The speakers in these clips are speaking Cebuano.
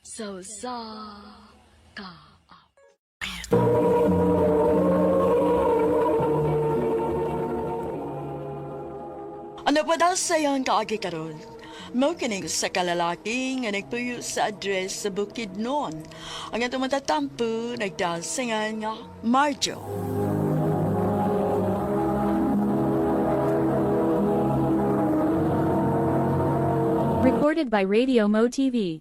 Sa usa ka Ano pa daw sa iyong kaagi karon? Mao kini sa kalalaki nga nagpuyo sa address sa Bukidnon. Ang atong matatampo nagdasingan nga Marjo. Recorded by Radio Mo TV.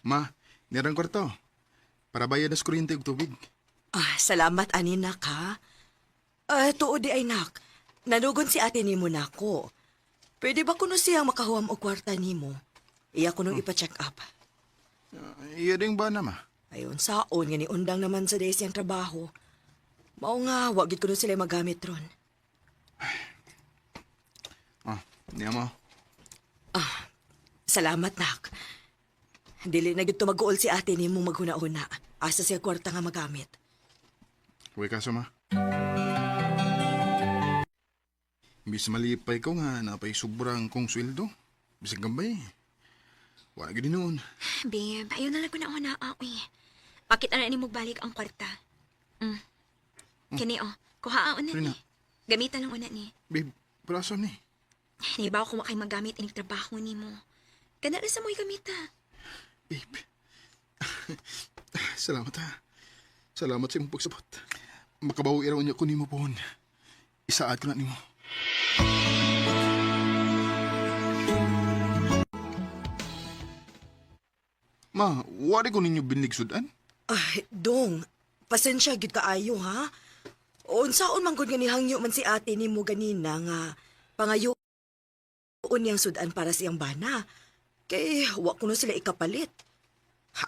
Ma, nirang kwarto. Para bayad na sa kuryente ug tubig. Ah, salamat ani nak ha. Ah, tuod di ay nak. Nanugon si ate nimo nako. Pwede ba kuno siyang makahuam og kwarta nimo? Iya kuno ipa-check up. Iya ding ba na, ma? Ayon saon nga ni undang naman sa days siyang trabaho. Mao nga wa gid kuno sila magamit ron. Ah, niya mo. Salamat nak. Dili na gid tumaguol si ate nimo maghuna-huna. Asa siya kwarta nga magamit. Huwag kaso, ma. Imbis malipay ko nga, napay sobrang kong sweldo. Bisag gambay. Wala gid noon. Babe, ayaw na lang ko na una uy. Bakit na ni balik ang kwarta? Mm. Kini oh, kuha una Rina. ni. Gamitan lang una ni. Babe, praso ni. Naibaw ko kay magamit inig trabaho nimo. Kana ra sa mo'y gamita. Babe. Salamat ha. Salamat sa imong pagsabot. Makabawi raw niya ko nimo pohon. Isaad ko na nimo. Ma, wari ko ninyo binligsudan? Ay, dong. Pasensya gid kaayo ha. Unsaon man gud nga nihangyo man si ate nimo ganina nga pangayo niyang sudan para siyang bana. Kay wa kuno sila ikapalit.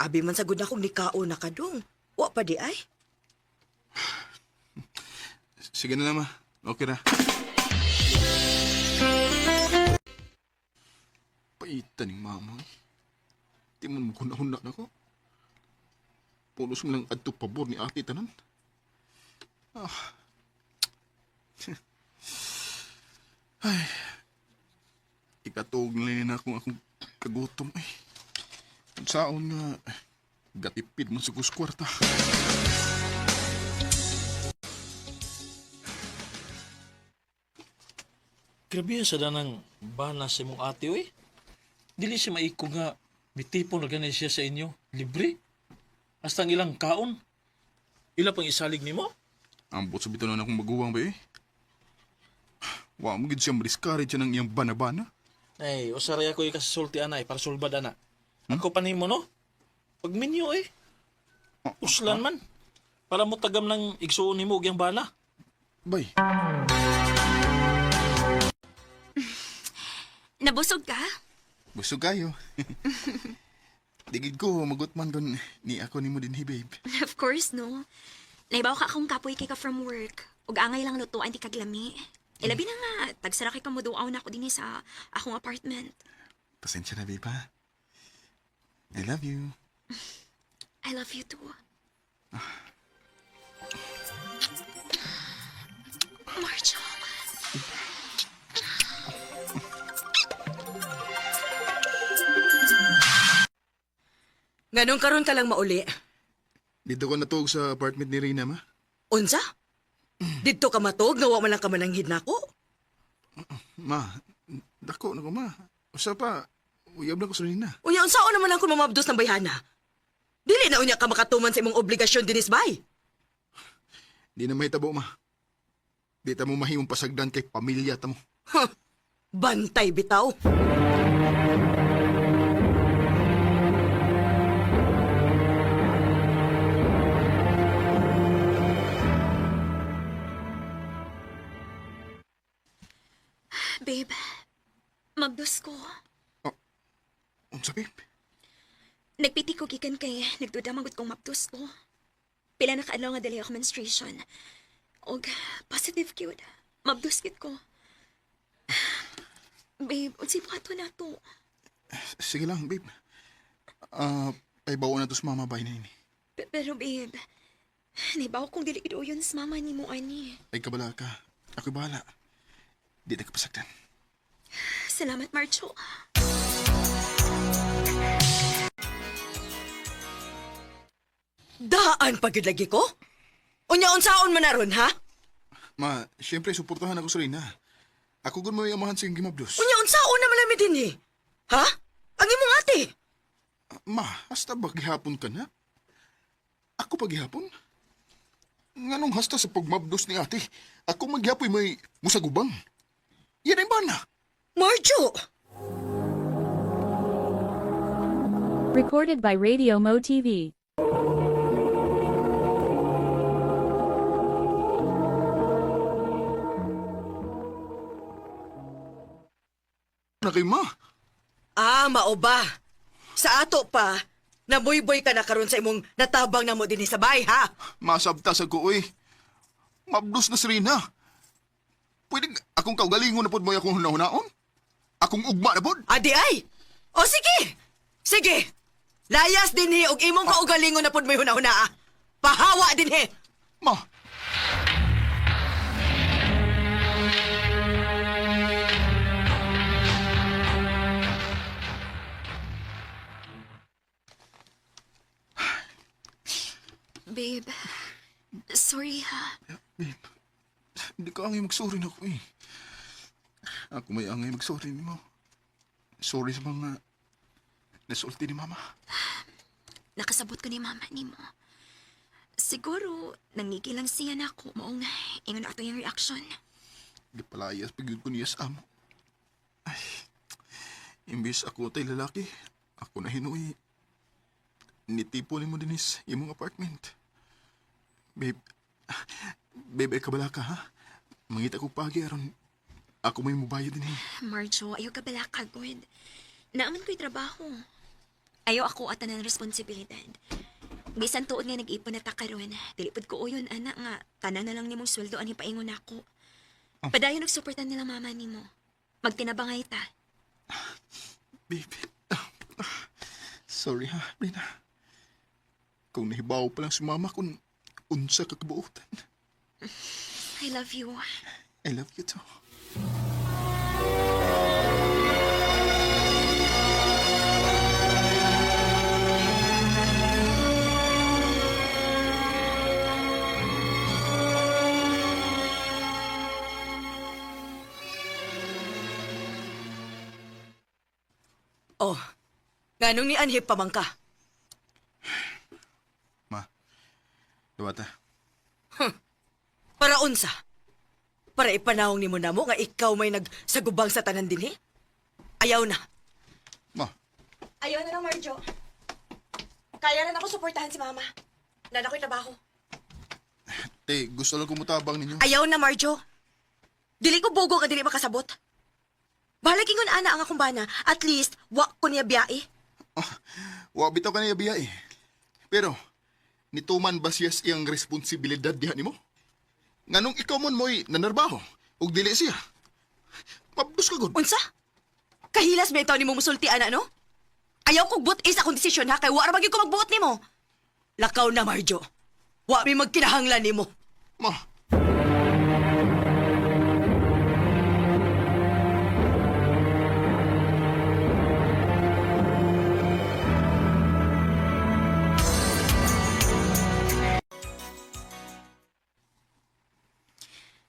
Abi man sa gud akong nikaon na kadong. Wa pa di ay. Sige na lang, ma. Okay na. Paitan ni mama. eh. Di man mo kunahuna na ko. Pulos mo lang adto pabor ni ate tanan. Ah. Ay. Ikatog na lang akong akong kagutom ay. Saon nga gatipid mo sa kwarta. Grabe sa danang bana sa imong ate, oy. Dili siya maiko nga mitipon na gani siya sa inyo. Libre. Hasta ang ilang kaon. Ila pang isalig nimo? Ambot sa bitaw na akong maguwang ba eh. Wa mo gid siya madiscourage siya ng iyang bana-bana. Ay, usaray ako ikasulti anay para sulbad ana. Ako pa nimo no? Pag minyo eh. Uslan man. Para mo tagam ng igsuon nimo og iyang bana. Bay, Nabusog ka? busog kayo. Digid ko magutman kon ni ako nimo dinhi babe. Of course, no. Naibaw ka akong kapoy kay ka from work. Ug angay lang lutuan di kaglami. Ilabi na nga, tagsara kay kamuduaw na ako dinhi sa akong apartment. Pasensya na babe ha. I love you. I love you too. Marjo. Nganong karon ka lang mauli? Dito ko natuog sa apartment ni Reyna ma. Unsa? Didto ka matuog nga wa man lang ka mananghid nako. Ma, dako na ko ma. Usa pa, uyab na ko sa Reyna. Unya unsaon naman ang kumamabdos ng bayhana? Dili na unya ka makatuman sa imong obligasyon dinis bay. Di na mahitabo ma. Di ta mo mahimong pasagdan kay pamilya ta mo. Huh. Bantay bitaw. Babe, mabdos ko. Unsa babe? Nagpiti ko gikan kay nagduda manggod kong mabdos ko. Pila na kaadlaw nga dali ako menstruation. Og positive gyud. Mabdos gid ko. Babe, unsay buhaton nato? Sige lang babe. Ah, ay bawa na to sa mama bay na ini. Pero babe, Naibaw kong dili gid uyon sa mama nimo ani. Ay kabala ka. Ako'y bahala. Di na kapasaktan. Salamat, Marjo. Daan pa gyud lagi ko? Unya unsaon man na ron, ha? Ma, siyempre, suportahan ako sa Rina. Ako gun mo yung amahan sa iyong gimabdos. Unya unsaon na malami din eh. Ha? Ang imong ate. Ma, hasta ba gihapon ka na? Ako pa gihapon? Nganong hasta sa pagmabdos ni ate? Ako magyapoy may musagubang. Yan ay bana. Marjo! Recorded by Radio Mo TV. Na kay ma. Ah, mao ba? Sa ato pa, nabuyboy ka na karon sa imong natabang na mo dinhi sa bay, ha? Masabta sa ko, uy. Mabdos na si Rina. Pwede akong kaugalingon na pod mo akong hunahunaon? Akong ugma na pod? Adi ay! O sige! Sige! Layas dinhi og imong kaugalingon na pud mo'y hunahuna, ah. Pahawa dinhi! Ma, Babe, sorry ha. babe, hindi ka angay magsorry na ako eh. Ako may angay magsorry ni mo. Sorry sa mga nasulti ni mama. Nakasabot ko ni mama nimo. Siguro, nangigil lang siya na ako. Maong ingon ato yung reaction. Gipalayas pag yun ko niya sa amo. Ay, imbis ako tay lalaki, ako na hinuy. Nitipo ni mo dinis imong apartment. Babe, babe, ay kabala ka ha? Mangita ko pagi aron ako may mubayad din eh. Marjo, ayaw ka bala kagod. Naaman ko'y trabaho. Ayaw ako at tanan responsibilidad. Bisan tuod nga nag-ipon na ta karon, dili pud ko uyon ana nga tanan na lang nimong sweldo ani paingon nako. Padayon nagsuportan nila mama nimo. Magtinabangay ta. Babe, sorry ha, Rina. Kung nahibaw pa lang si mama kung unsa ka kabuotan. I love you. I love you too. Oh, nganong ni anhip pa man ka? Ma, duwata. Para unsa? Para ipanawong nimo namo nga ikaw may nagsagubang sa tanan dinhi? Ayaw na. Ma, Ayaw na lang, Marjo. Kaya na ako suportahan si Mama. Nana ko'y trabaho. te, gusto lang kumutabang ninyo. Ayaw na, Marjo. Dili ko bugo ka dili makasabot. Bahalag ingon ana ang akong bana. At least, wa ko niya biyai. Ah, wa bitaw ka niya biya eh. Pero, nituman ba siya sa iyang responsibilidad diha nimo? Nganong ikaw mon mo'y nanarbaho, ug dili siya. Mabdos ka gud. Unsa? Kahilas ba itaw nimo musulti ana no? Ayaw kog but-is akong desisyon ha kay wa ra magyud ko magbuot nimo. Lakaw na, Marjo. Wa mi magkinahanglan nimo. Ma,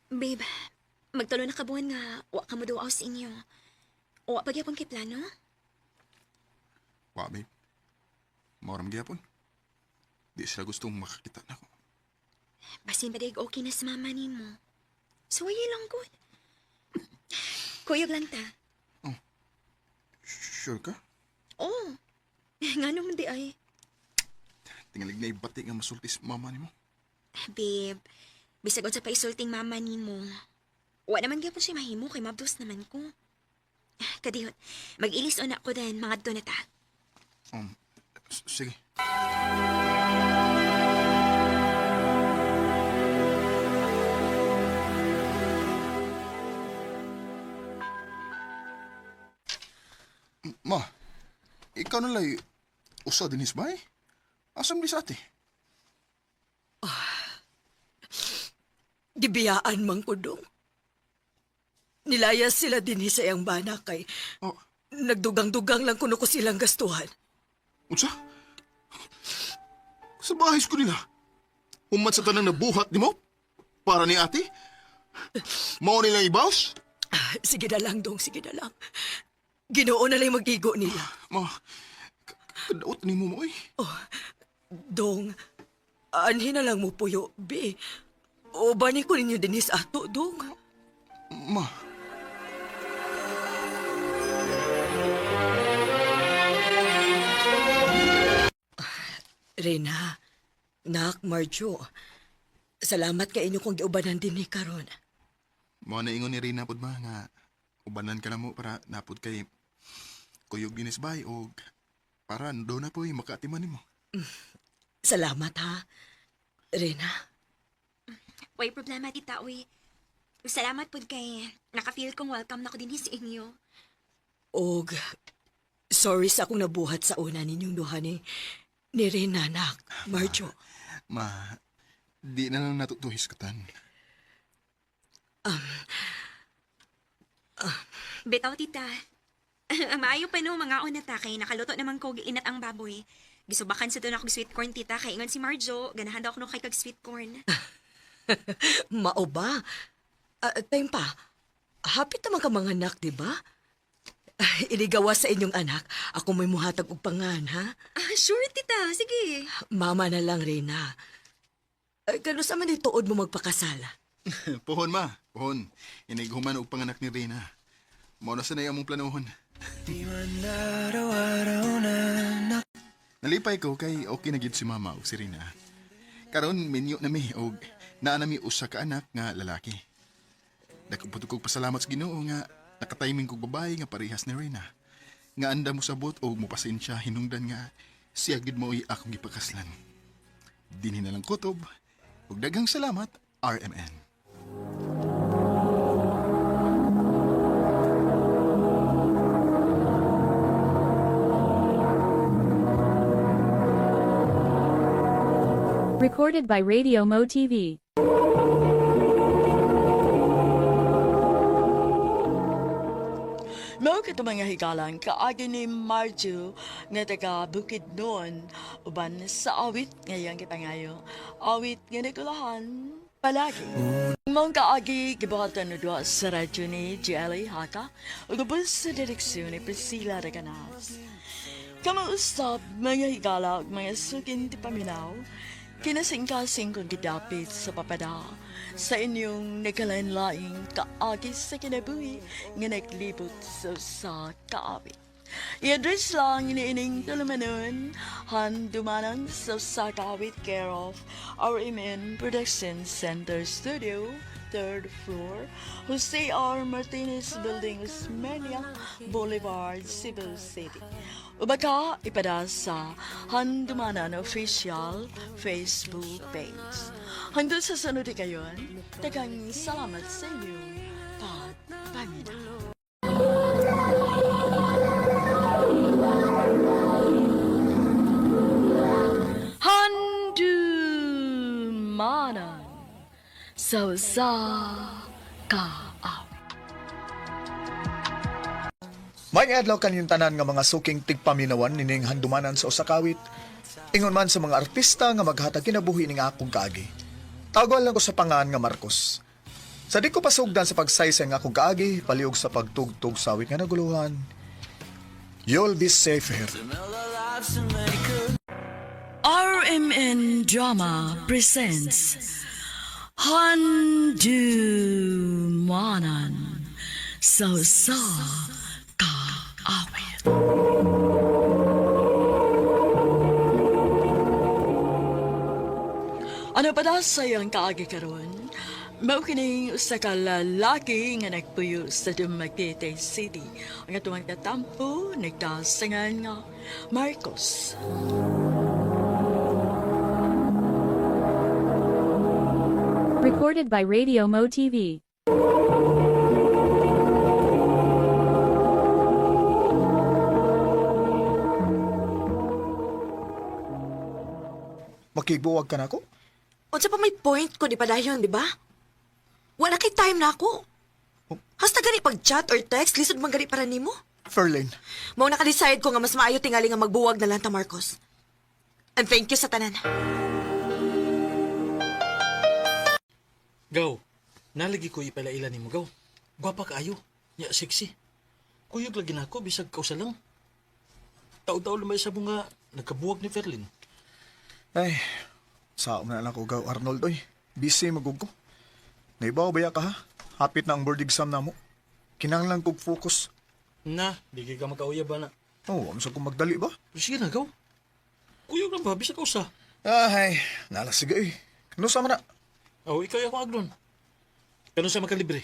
Babe, magtulo na ka buwan nga wa ka mo duaw sa inyo. Wa pagyapon kay plano? wa babe. Maoram gyapon. Di sila gustong makakita nako. Basin ba okay na sa mama nimo? Suwayi lang gud. Kuyog lang ta. Sure ka? Oh. Ngano man di ay. Tingalig na ibati nga masulti sa mama nimo. Babe, bisag unsa pa isulting mama nimo. Wa naman gyapon siya mahimo kay mabdos naman ko. Kadiyot, mag-ilis una ko then mga na ta. Sige. Ma, ikaw na lay usa dinis bay? Asam di sa ate? Gibiyaan man ko dong. Nilayas sila dinhi sa iyang bana kay Oh, nagdugang-dugang lang kuno ko silang gastuhan. unsa? Sa bahis ko nila. Human sa tanang nabuhat nimo? Para ni ate? Mao nila ibaws? Ah, sige na lang, dong, sige na lang. Ginoo na lang mag-igo nila. Ma, kadaot nimo mo oy. Dong, anhin na lang mo puyo, be. O bani ko ninyo dinis ato, dong. Ma, Reyna, nak, Marjo, salamat kay inyo kong giubanan din ni karon. mao na ingon ni Rina pud ma nga ubanan ka na mo para napud kay kuyog dinis bay og para do na po'y makaatiman nimo. Salamat ha. Reyna, Way problema, tita, uy. Salamat pud kay naka-feel kong welcome na ko din sa inyo. og sorry sa akong nabuhat sa una ninyong duha ni Reyna, nak, Marjo. Ma, di na lang natutuhis katan. Bitaw, tita. Ang maayo pa no, mga una ta kay nakaluto naman ko inat ang baboy. Gisubakan sa doon ako sweet corn, tita. Kay ingon si Marjo, ganahan daw ako no kay kag sweet corn. Mao ba? Ah, time pa, hapit naman ka mga anak, di ba? Iligawa sa inyong anak, ako may muhatag og pangan, ha? Ah, sure, tita. Sige. Mama na lang, Reyna. Ay, kano sa man tuod mo magpakasala? Pohon ma, pohon. Inighuman og panganak ni Rina. Mao na sanay among planohon. Nalipay ko kay okay na gid si mama ug si Rina. Karon minyo na mi og naa na mi usa ka anak nga lalaki. Dakupod kog pasalamat sa Ginoo nga nakatiming kog babae nga parehas ni Rina. Nga anda mo sabot og mopasensya hinungdan nga siya gid mao'y akong gipakaslan. Dinhi na lang kutob ug daghang salamat RMN. Recorded by Radio Mo TV. Mao kato mga higalan kaagi ni Marjo nga taga Bukidnon uban sa awit ngayang gipangayo. Awit nga nagulahan palagi. Mong kaagi gibuhatan na duha sa radyo ni GLA Haka ug uban sa direksyon ni Priscilla Reganas. Kamausap mga higala ug mga sukin ti paminaw, kinasingkasing kong gidapit sa papada sa inyong nagkalain-laing kaagi sa kinabuhi nga naglibot sa usa kaawit. I-address lang iniining tulumanon, handumanan sa usa kaawit care of RMN Production Center Studio, third floor, Jose R. Martinez Building, Osmeña Boulevard, Cebu City. O baka ipada sa Handumanan Official Facebook page. Hanggang sa sunod kayon, tagang salamat sa inyong pagpaminaw. Handumanan sa usa ka awit. May adlaw kanyang tanan nga mga suking tigpaminawan nining handumanan sa usakawit. Ingon man sa mga artista nga maghatag kinabuhi ning akong kaagi. Tawag lang ko sa pangan nga Marcos. Sa di ko pasugdan sa pagsaysay nga akong kaagi, paliog sa pagtugtog sa awit nga naguluhan. You'll be safe here. RMN Drama presents Handumanan sa usa ka awit. Ano pa daw sa iyong kaagi karon? Mao kining usa ka lalaki nga nagpuyo sa Dumaguete City. Ang atong tatampo nagdasangan nga Marcos. Recorded by Radio Mo TV. Makigbuwag ka na ako? Unsa pa may point ko di padayon, di ba? Wala kay time na ako. Hasta gani pag chat or text, lisod man gani para nimo. Ferlin, Mao naka-decide ko nga mas maayo tingali nga magbuwag na lang ta, Marcos. And thank you sa tanan. Gaw, nalagi ko ipalaila nimo gaw. Gwapa kaayo. Nya sexy. Kuyog lagi nako bisag kausa lang. Taw-taw lumay sa bunga nagkabuwag ni Ferlin. Ay, sao na lang ko gaw Arnold oy. Busy magug ko. Naibaw ba ya ka ha? Hapit na ang board exam namo. Kinahanglan kog focus. Na, di kay ka makauya ba na. Oh, amo sa kong magdali ba? Sige na gaw. Kuyog lang ba bisag kausa. Ay, nala sige eh. Kano sa man na? Oh, ikaw yung akong agnon. Kano sa makalibre?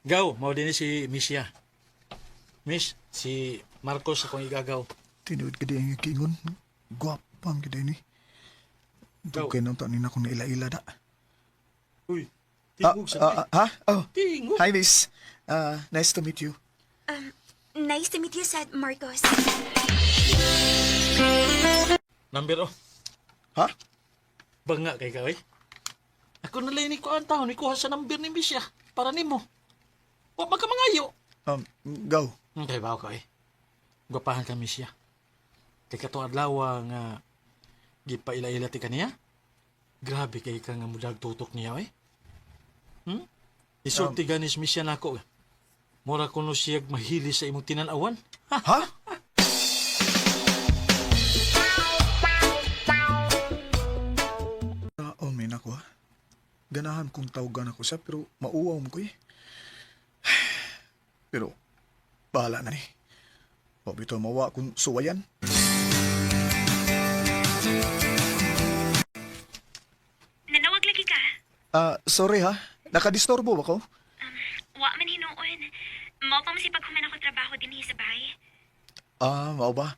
Gaw, mao din ni si Misha. Miss, si Marcos akong igagaw. Tinuod ka di ang kingon. Gwapang ka ni. Gaw. Dugay nang tanin akong naila-ila da. Uy, Ah, tingog sa ah, ah, ha? Oh. Tingog. Hi, miss. Ah, nice to meet you. Nice to meet you, sad Marcos. Number oh. Ha? Banga kay ka, oy. Ako na lang ni kuan taon, ikuha sa number ni Misha para nimo. Wa man ka mangayo. Gaw. Okay, bawo ka, oy. Gwapahan ka, Misha. Kay katong adlaw nga gipaila-ila ti kaniya. Grabe kay ka nga mudag tutok niya, oy. Isulti ganis Misha nako. Eh. Mura kuno siyag mahili sa imong tinanawan. Ha? Oh, may nako ha. Ganahan kong tawagan ako siya pero mauwaw mo ko eh. Pero, bahala na ni. Wa bitaw mawa kung suwayan. Nanawag lagi ka. Ah, sorry ha. Nakadisturbo ba ko? Wa man hinuon. Mao pa mo si paghuman ako trabaho dinhi sa bahay. Ah, mao ba?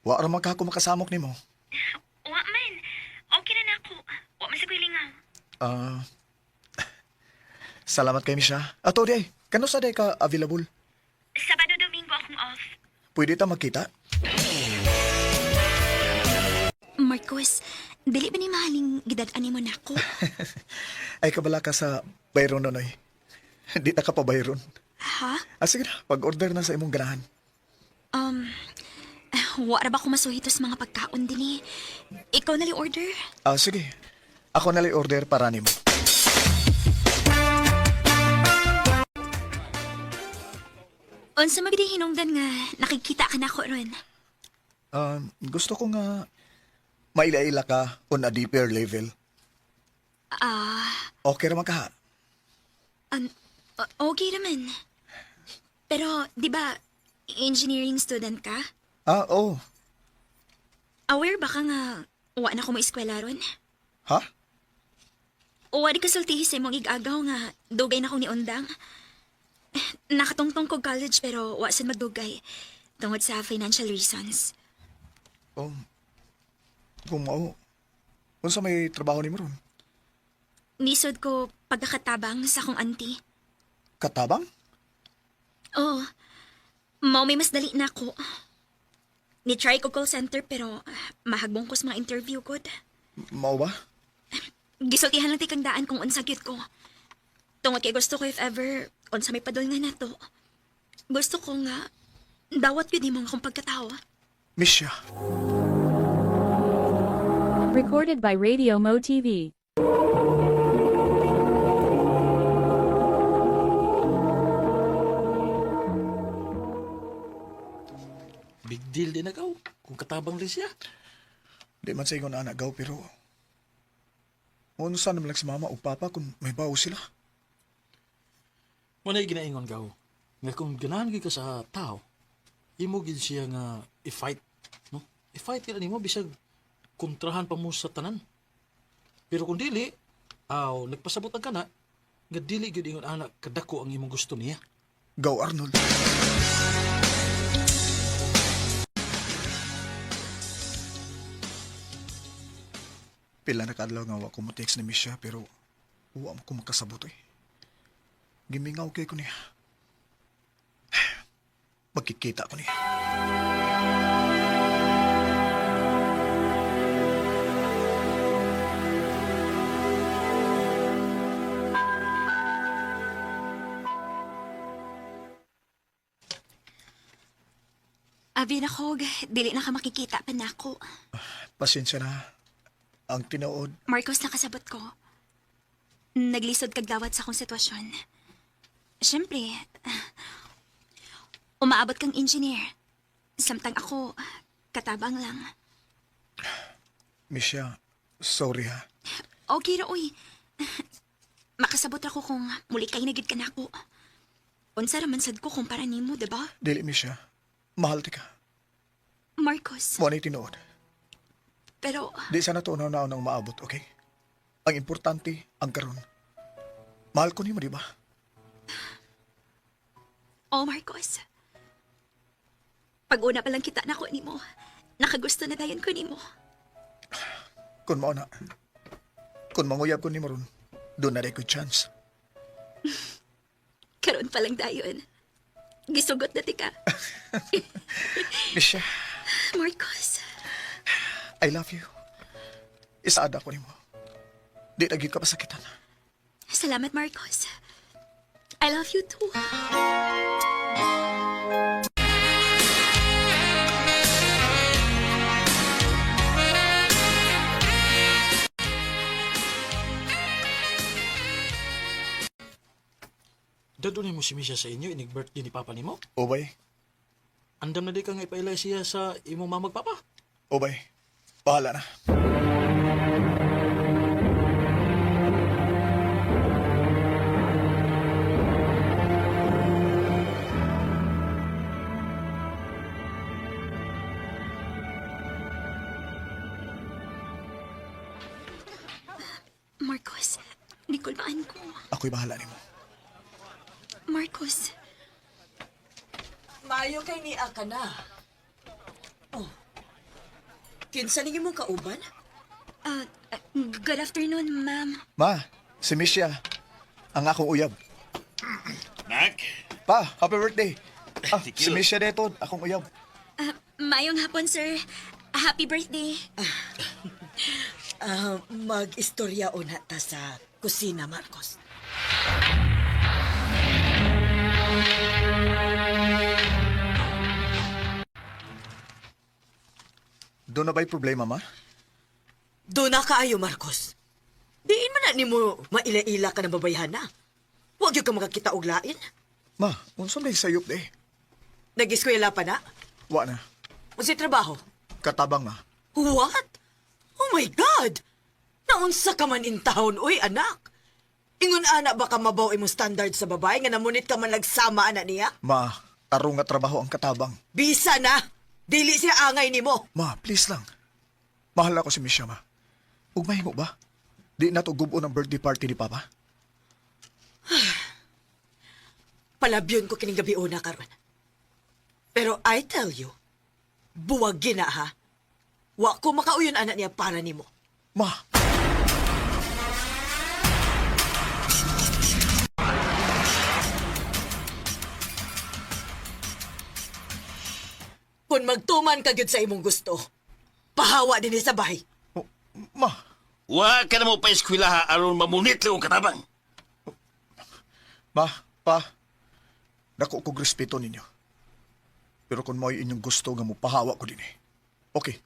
Wa ra man ka ako makasamok nimo. Wa man. Okay na nako. Wa man sa ko'y lingaw. Ah, salamat kay Misha. Ato di ay, kano sa day ka available? Sabado Domingo akong off. Pwede ta magkita? Marcos, dili ba ni mahaling gidad-an nimo nako? Ay kabala ka sa Byron Nonoy. Di ta ka pa Byron. Ha? Ah, sige na, pag-order na sa imong ganahan. Um, wa ra ba ko masuhito sa mga pagkaon dinhi? Ikaw na li order. Ah, sige. Ako na lang order para nimo. Unsa magdi hinungdan nga nakikita ka nako ron? Gusto ko nga maila-ila ka on a deeper level. Ah, Okay ra man ka ha? okay raman. Pero, di ba, engineering student ka? Ah, oo. Aware ba ka nga wa na ko mo eskwela ron? Ha? O di ka sultihi sa imong igagaw nga dugay na kong niundang. Nakatungtong ko college pero wa sad magdugay tungod sa financial reasons. Oh. Kung mao, unsa may trabaho nimo ron? Nisod ko pagkakatabang sa akong auntie. Katabang? Oo. Mao may mas dali na ako. Ni-try ko call center pero mahagbong ko sa mga interview ko. Mao ba? Gisultihan lang ti kang daan kung unsa gyud ko. Tungod kay gusto ko if ever unsa may padol nga nato. Gusto ko nga dawat gyud nimo ang akong pagkatawo. Misha. Recorded by Radio Mo TV. Big deal din na gaw. Kung katabang rin siya. Di man sa ingon anak gaw pero unsa naman lang si mama o papa kung may bawo sila. Muna ginaingon gaw. Nga kung ganahan gyud ka sa tao, imo gid siya nga i-fight, no? I-fight kila nimo bisag kontrahan pa mo sa tanan. Pero kung dili, aw nagpasabot ang kana, nga dili gyud ingon anak kadako ang imong gusto niya. Gaw Arnold. Pila na kaadlaw nga wa ko mo text ni Misha pero wa mo ko makasabot eh. Gimingaw kay ko niya. Magkikita ko niya. Abi na ko, dili na ka makikita pa nako. Pasensya na. Ang tinuod, Marcos, nakasabot ko. Naglisod kag dawat sa akong sitwasyon. Siyempre, umaabot kang engineer. Samtang ako, katabang lang. Misha, sorry ha. Okay ra, uy. Makasabot ako kung muli kay nagid ka nako. Unsa ra man sad ko kung para nimo, diba? Dili, Misha. Mahal ti ka. Marcos, Mo na tinuod. pero Di sana to na nang maabot, okay? Ang importante, ang karon. Mahal ko nimo, di ba? oh Marcos. Pag una pa lang kita nako nimo, nakagusto na dayon ko nimo. Kung mao na. Kung manguyab ko nimo ron, doon na rin ko chance. Karon pa lang dayon. Gisugot na tika. Misha, Marcos, I love you. Isaad ako nimo. Di na gyud ka pasakitan. salamat Marcos. I love you too. Dadunay mo si Misha sa inyo, inig birthday ni Papa nimo. Obay, Andam na di ka nga ipailay siya sa imong mamag papa. obay. Bahala na. Marcos, nikulbaan ko. Ako'y bahala nimo. Marcos, Maayo kay niya ka na. Oh. Kinsa ninyo mong kauban? good afternoon, ma'am. Ma, si Misha, ang akong uyab. Nak, Pa, happy birthday. Ah, Thank si you. Misha dito, akong uyab. Maayong hapon, sir. Happy birthday. Ah, mag-istorya una ta sa kusina, Marcos. Doon na ba'y problema, ma? Doon na kaayo, Marcos. Diin man na nimo maila-ila ka ng babayhana. Huwag yun ka makakita og lain. Ma, unsa may sayop de? Nag-eskwela pa na. Wa na. Unsay trabaho? Katabang, ma. What? Oh my God! Naunsa ka man in town, uy, anak. Ingon ana baka mabaw imong standard sa babae nga namunit ka man nagsama ana niya? Ma, tarong nga trabaho ang katabang. Bisa na! Dili siya angay nimo. Ma, please lang. Mahal ako si Misha, ma. Ug mahimo ba? Di na to gubo ng birthday party ni Papa. Palabyon ko kining gabi una karon. Pero I tell you, buwag gina ha. Wa ko makauyon anak niya para nimo. Ma! Kung magtuman ka gyud sa imong gusto, pahawa din sa bahay. Oh, ma! wa ka na mo pa eskwela ha aron mamunit lang ang katabang. Ma, pa. Dako kog respeto ninyo. Pero kung mo'y inyong gusto nga mopahawa ko dinhi. Okay.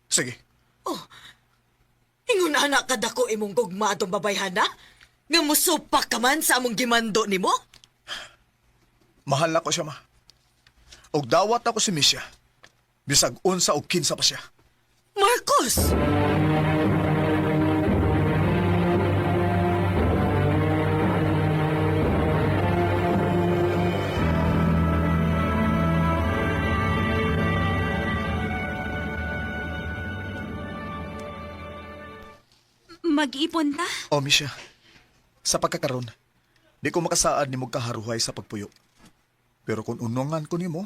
Sige. Ingon anak kadako imong gugma atong babayhana? Nga musupak ka man sa among gimando nimo? Mahal na ko siya, ma. Og dawat ako si Misha. Bisag unsa og kinsa pa siya. Marcos! Mag-ipon ta? O, Misha. Sa pagkakaron, di ko makasaad nimo kaharuhay sa pagpuyo. Pero kung unungan ko nimo,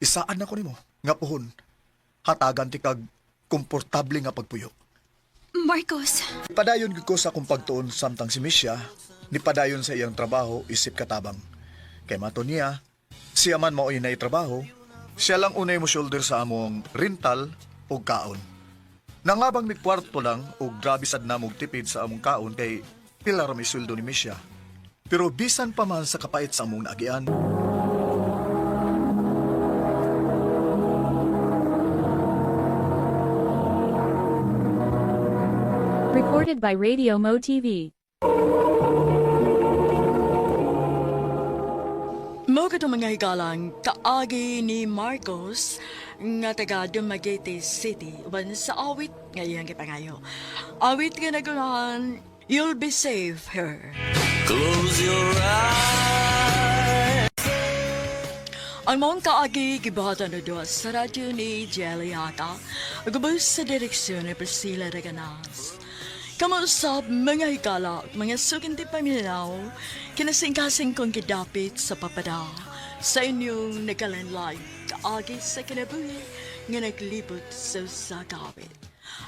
isaan na ko nimo nga puhon. Hatagan ti kag komportable nga pagpuyo. Marcos, Padayon gyud ko sa akong pagtuon samtang si Misha, ni padayon sa iyang trabaho isip katabang. Kay mato niya, siya man maoy na trabaho, siya lang unay mo shoulder sa among rental o kaon. Nangabang mig kwarto lang og grabe sad namog tipid sa among kaon kay pila ra may sweldo ni Misha. Pero bisan pa man sa kapait sa among naagian, Recorded by Radio Mo TV. Mo kadtong mga higalang kaagi ni Marcos nga taga Dumaguete City uban sa awit nga iyang gipangayo. Awit nga nagunahan, You'll Be Safe Here. Close your eyes. Ang mong kaagi gibuhatan na duha sa radyo ni Jelly Aka, gubos sa direksyon ni Priscilla Reganas. Kamusap mga higala, mga sukinti paminaw, kinasingkasing kong gidapit sa papada, sa inyong nagalanlay, kaagi sa kinabuhi, nga naglibot sa sagawit.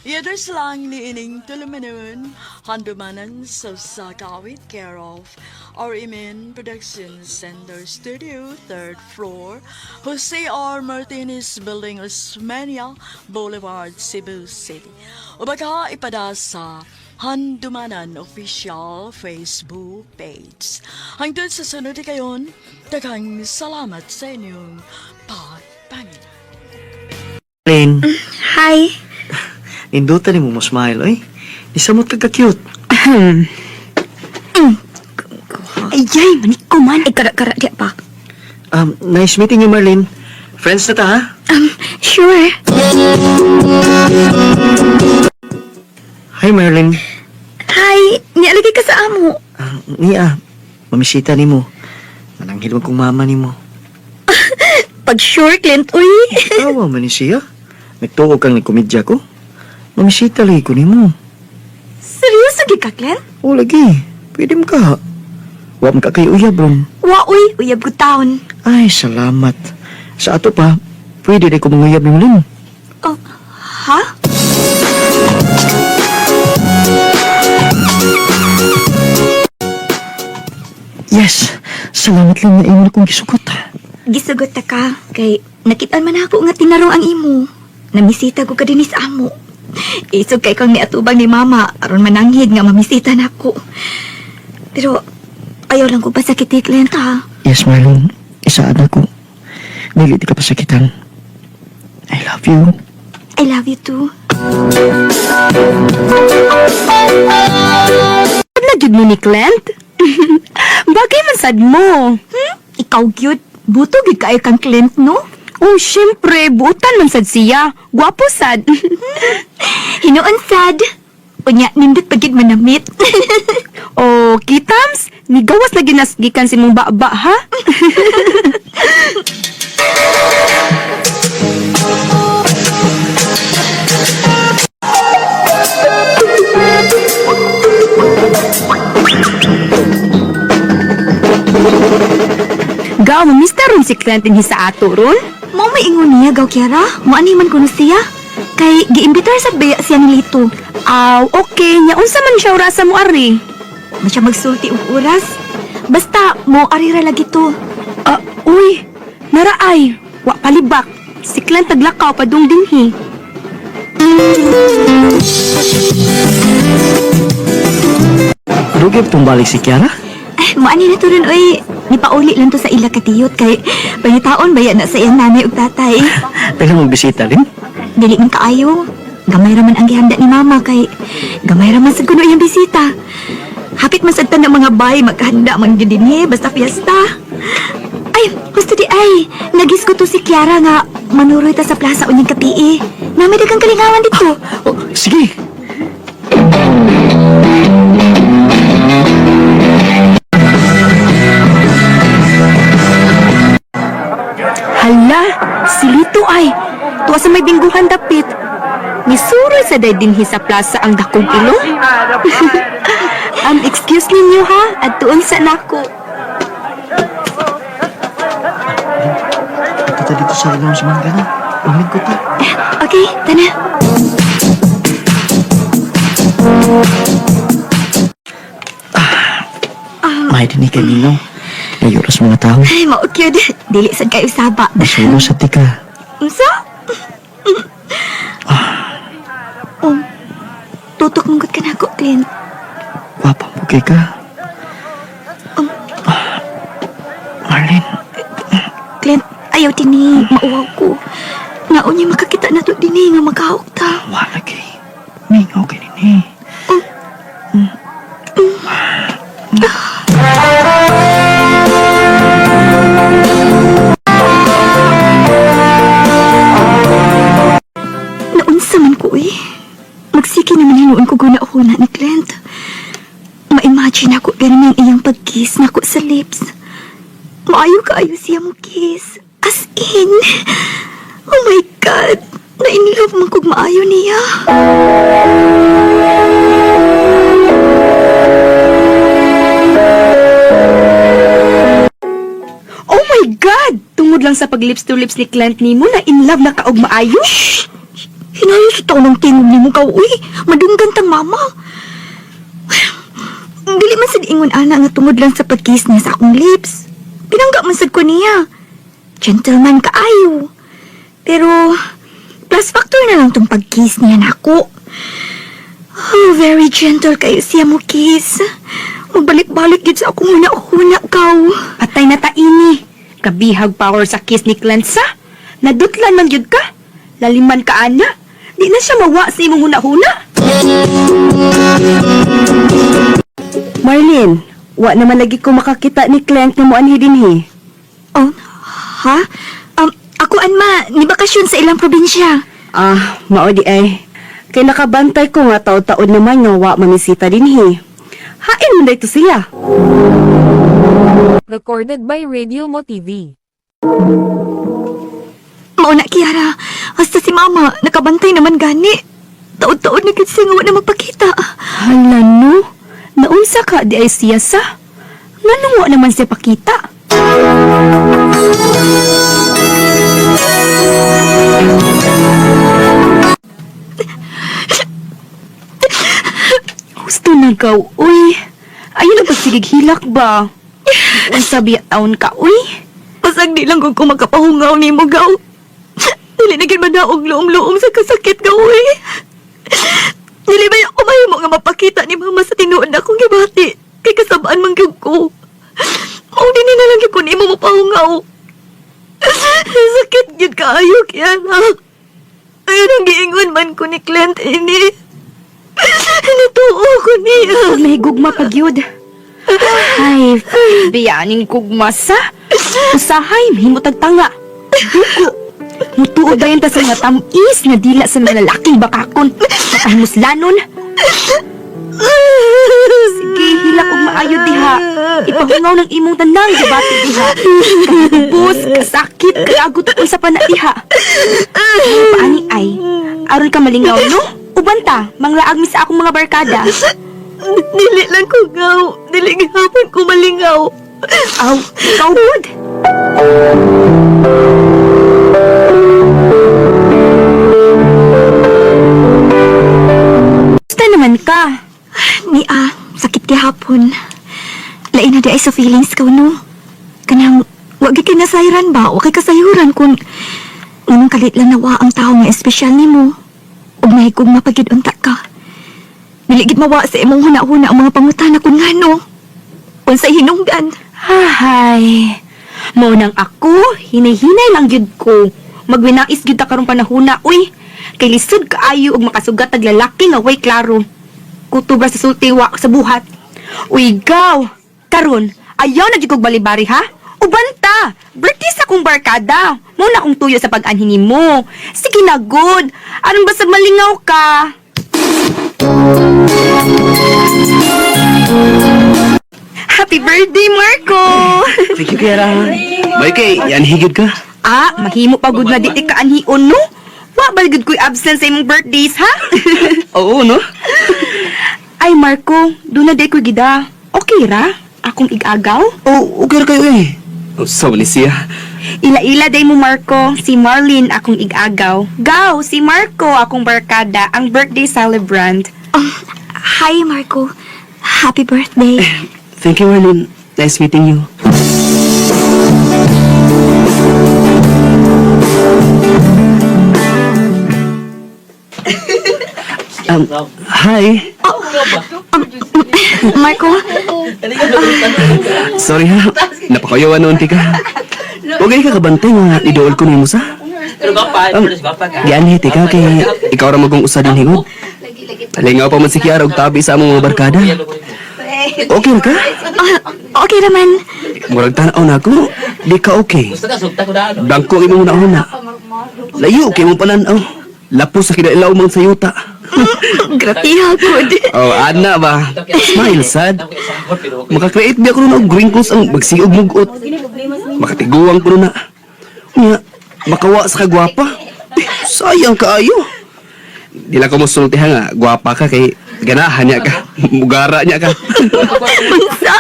Yaders lang ni ining tulumanon, handumanan sa Sagawit, care of RMN Production Center Studio, 3rd floor, Jose R. Martinez Building, Osmeña Boulevard, Cebu City. O baka ipada sa Handumanan Official Facebook page. Hangtod sa sunod kayon, daghang salamat sa inyong pagpangina. Lane, Hi. nindutan ni mo mo smile, oy. Nisamot ka ka-cute. Ayay, manik ko man. Ay, kara-kara, di pa. Nice meeting you, Marlene. Friends na ta, ha? Sure. Hi, Marlene. Hi, nialagay ka sa amo. Ah, niya, mamisita ni mo. Mananghil man kong mama ni mo. Pag sure, Clint, uy. Tawa man ni siya. Nagtuo kang nagkomedya ko. Mamisita lagi ko ni mo. Seryoso gi ka, Clint? O lagi, pwede mo ka. Wa man ka kay uyab ron. Wa, uy. Uyab ko taon. Ay, salamat. Sa ato pa, pwede na ko manguyab ni Lin. Oh, ha? Yes, salamat lang na imo na kong gisugot. Gisugot ta ka. Kay nakitaan man ako nga tinarong ang imo. Namisita ko ka dinhi sa amo. Isog kay kang niatubang ni mama aron mananghid nga mamisita nako. Pero ayaw lang ko pasakiti, Clint, ha? Yes, Marlon. Isaad ako. Dili di ka pasakitan. I love you. I love you too. Na gyud mo ni Clint? Bagay man sad mo. Hmm? Ikaw gyud. Buto gyud kaayo kang Clint, no? Oh, syempre, buutan man sad siya. Gwapo sad. Hinuon sad. Unya nindot pa gyud manamit. Oh, kitams, nigawas na ginasgikan si mong baba, ha? Gaw, mamista ron si Clint dinhi sa ato ron. Mao may ingon niya gaw Kiara, moani man kuno siya. Kay giimbitar sa baya siya ni Lito. Aw, okay. Nya unsa man siya orasa mo ari? Ma siya magsulti og oras. Basta mo ari ra lagi to. Ah, uy, naraay. Wa palibak. Si Clint taglakaw padung dinhi. Dugay tumbalik si Kiara? Ay, moani na to ron oy. Nipauli lang to sa ila katiyot kay pangitaon baya na sa iyang nanay ug tatay. Taga mong bisita rin? Dili man kaayo. Gamay ra man ang gihanda ni mama kay gamay ra man sad kuno iyang bisita. Hapit man sad ta ng mga bay maghanda man gyud dinhi basta fiesta. Ay, gusto di ay. Nagis ko to si Kiara nga manuroy ta sa plaza unyang kapii. Nami daghang kalingawan dito. Oh, sige. Hala, si Lito ay. Tuwa sa may bingguhan dapit. Nisuroy sa day dinhi sa plaza ang dakong ilong. Excuse ninyo ha, at tuon sa nako. Ito ta dito sa ilong sa manggana. Umig ko ta. Okay, tana. May din kay Nino. Nayuras mga tao. Ay, mao cute. Dili sad kayo saba. Masulo sa tika. Unsa? Oh, tutok mong ka nako, Clint. Gwapa mo kay ka. Ah, Marlene, Clint, ayaw tini, mauwaw ko. Nga unya makakita na to dinhi nga makahok ta. wala kay. Mingaw kay nini. Oh, Lagi naman hinuon ko guna-huna ni Clint. Ma-imagine ako ganun ang iyang pag-kiss nako sa lips. Maayo kaayo siya mo kiss. As in. Oh my God. Na-in love man kog maayo niya. Oh my God! Tungod lang sa pag-lips to lips ni Clint nimo na in love na kaog maayo. Shh! Hinayo sa taon ng tingog nimo ka, uy. Madunggan tang mama. Dili man sad ingon ana nga tungod lang sa pag-kiss niya sa akong lips. Pinangga man sad ko niya. Gentleman kaayo. Pero plus factor na lang tong pag-kiss niya nako. Oh, very gentle kayo siya mo kiss. Magbalik-balik gid sa akong huna-huna kaw. Patay na ta ini. Kabihag power sa kiss ni Clint sa. Nadutlan man gyud ka. Laliman ka ana. Di na siya mawa sa imong huna-huna. Marlene, wa naman lagi ko makakita ni Clint na moanhi dinhi. Oh, ha? Ako anma, ni bakasyon sa ilang probinsya. Ah, mao di ay. Kay nakabantay ko nga taod-taod naman nga wa mamisita dinhi. Hain man dayto siya. Recorded by Radio Mo TV. Mauna, Kiara. Hasta si Mama, nakabantay naman gani. Taod-taod na gid siya nga wa na magpakita. Hala no, naunsa ka di ay siya sa? Nganong wa naman siya pakita? Gusto na gaw, uy. Ayun na pagsigig hilak ba? Unsa biya taon ka, uy? Pasag di lang kung makapahungaw ni mo, gaw. Dili na gid madaog luom-luom sa kasakit, gaw, uy. Dili ba ako mahimo nga mapakita ni Mama sa tinuod na akong gibati? Kay kasabaan man gyud ko. Mao dinhi na lang gyud ko nimo mapahungaw. Sakit gyud kaayo, Kiara. Ayun ang giingon man ko ni Clint ini. Natuo ko niya. May gugma pa gyud. Ay, biyaning gugma sa. Usahay, mahimutag tanga. Duko. Mutuo dayon ta sa mga tamis nga dila sa mga lalaking bakakon. Makahimuslanon. Sige, hilak og maayo diha. Ipahungaw ng imong tanang gibati diha. Kahubos, kasakit, kaagot unsa pa na diha. Ano pa ani ay? Aron ka malingaw, no? Uban ta, manglaag mi sa akong mga barkada. Dili lang ko gaw. Dili gihapon ko malingaw. Aw, ikaw good. Basta naman ka. Ni ah, sakit gihapon. Lain na di ay sa feelings ko, no? Kanang, wag gyud kay nasayran ba? Wa kay kasayuran kung nganong kalit lang nawa ang tao nga espesyal nimo. Ug mahigog mapagid unta ka. Dili gid mawa sa imong huna-huna ang mga pangutana kung ngano. Unsay hinungdan. Ahay. Mao nang ako, hinay-hinay lang gyud ko. Magwinais gyud ta karong panahona, uy. Kay lisod kaayo og makasugat tag lalaki nga way klaro. Kutob ra sa sulti wa sa buhat. Uy, gaw. Karon, ayaw na gyud kog balibari ha. Ubanta, birthday sa akong barkada. Mo na akong tuyo sa pag-anhin nimo. Sige na, good. Aron basag malingaw ka. Happy birthday, Marco! Thank you, Kiara. May kay, yan higid ka. Ah, mahimo pa gud nga di ti kaanhion no. Wa ba gud ko'y absent sa imong birthdays ha? Oo, no? Ay Marco, doon na day ko'y gida. Okay ra? Akong igagaw? Oh, okay ra kayo eh. Oh, so ni siya. Ila-ila day mo Marco, si Marlene akong igagaw. Gaw, si Marco akong barkada, ang birthday celebrant. Hi, Marco. Happy birthday. Thank you, Marlene. Nice meeting you. Hi. Marco, Sorry ha. Napakayawan noon tika. Huwag ka kabantay nga idool ko nimo sa. Gianhi tika kay ikaw ra magong usa din hingod. Lingaw pa man si Kiara og tabi sa among mga barkada. Okay ra ka? ah, okay raman. Murag tan-aw na ako, di ka okay. Bangko imong una-una. Layo kay mong pananaw. Lapos sa kinailaw mang sayuta. Gratiha gud. Oh, ana ba? Smile sad. Maka-create biya ko nun og wrinkles ang magsiog mugot. Makatiguang ko nun na. Nya, makawa sa kagwapa. Eh, sayang kaayo. Di lang ko mosulti ha nga, gwapa ka kay ganahan niya ka. Mugara niya ka. Unsa?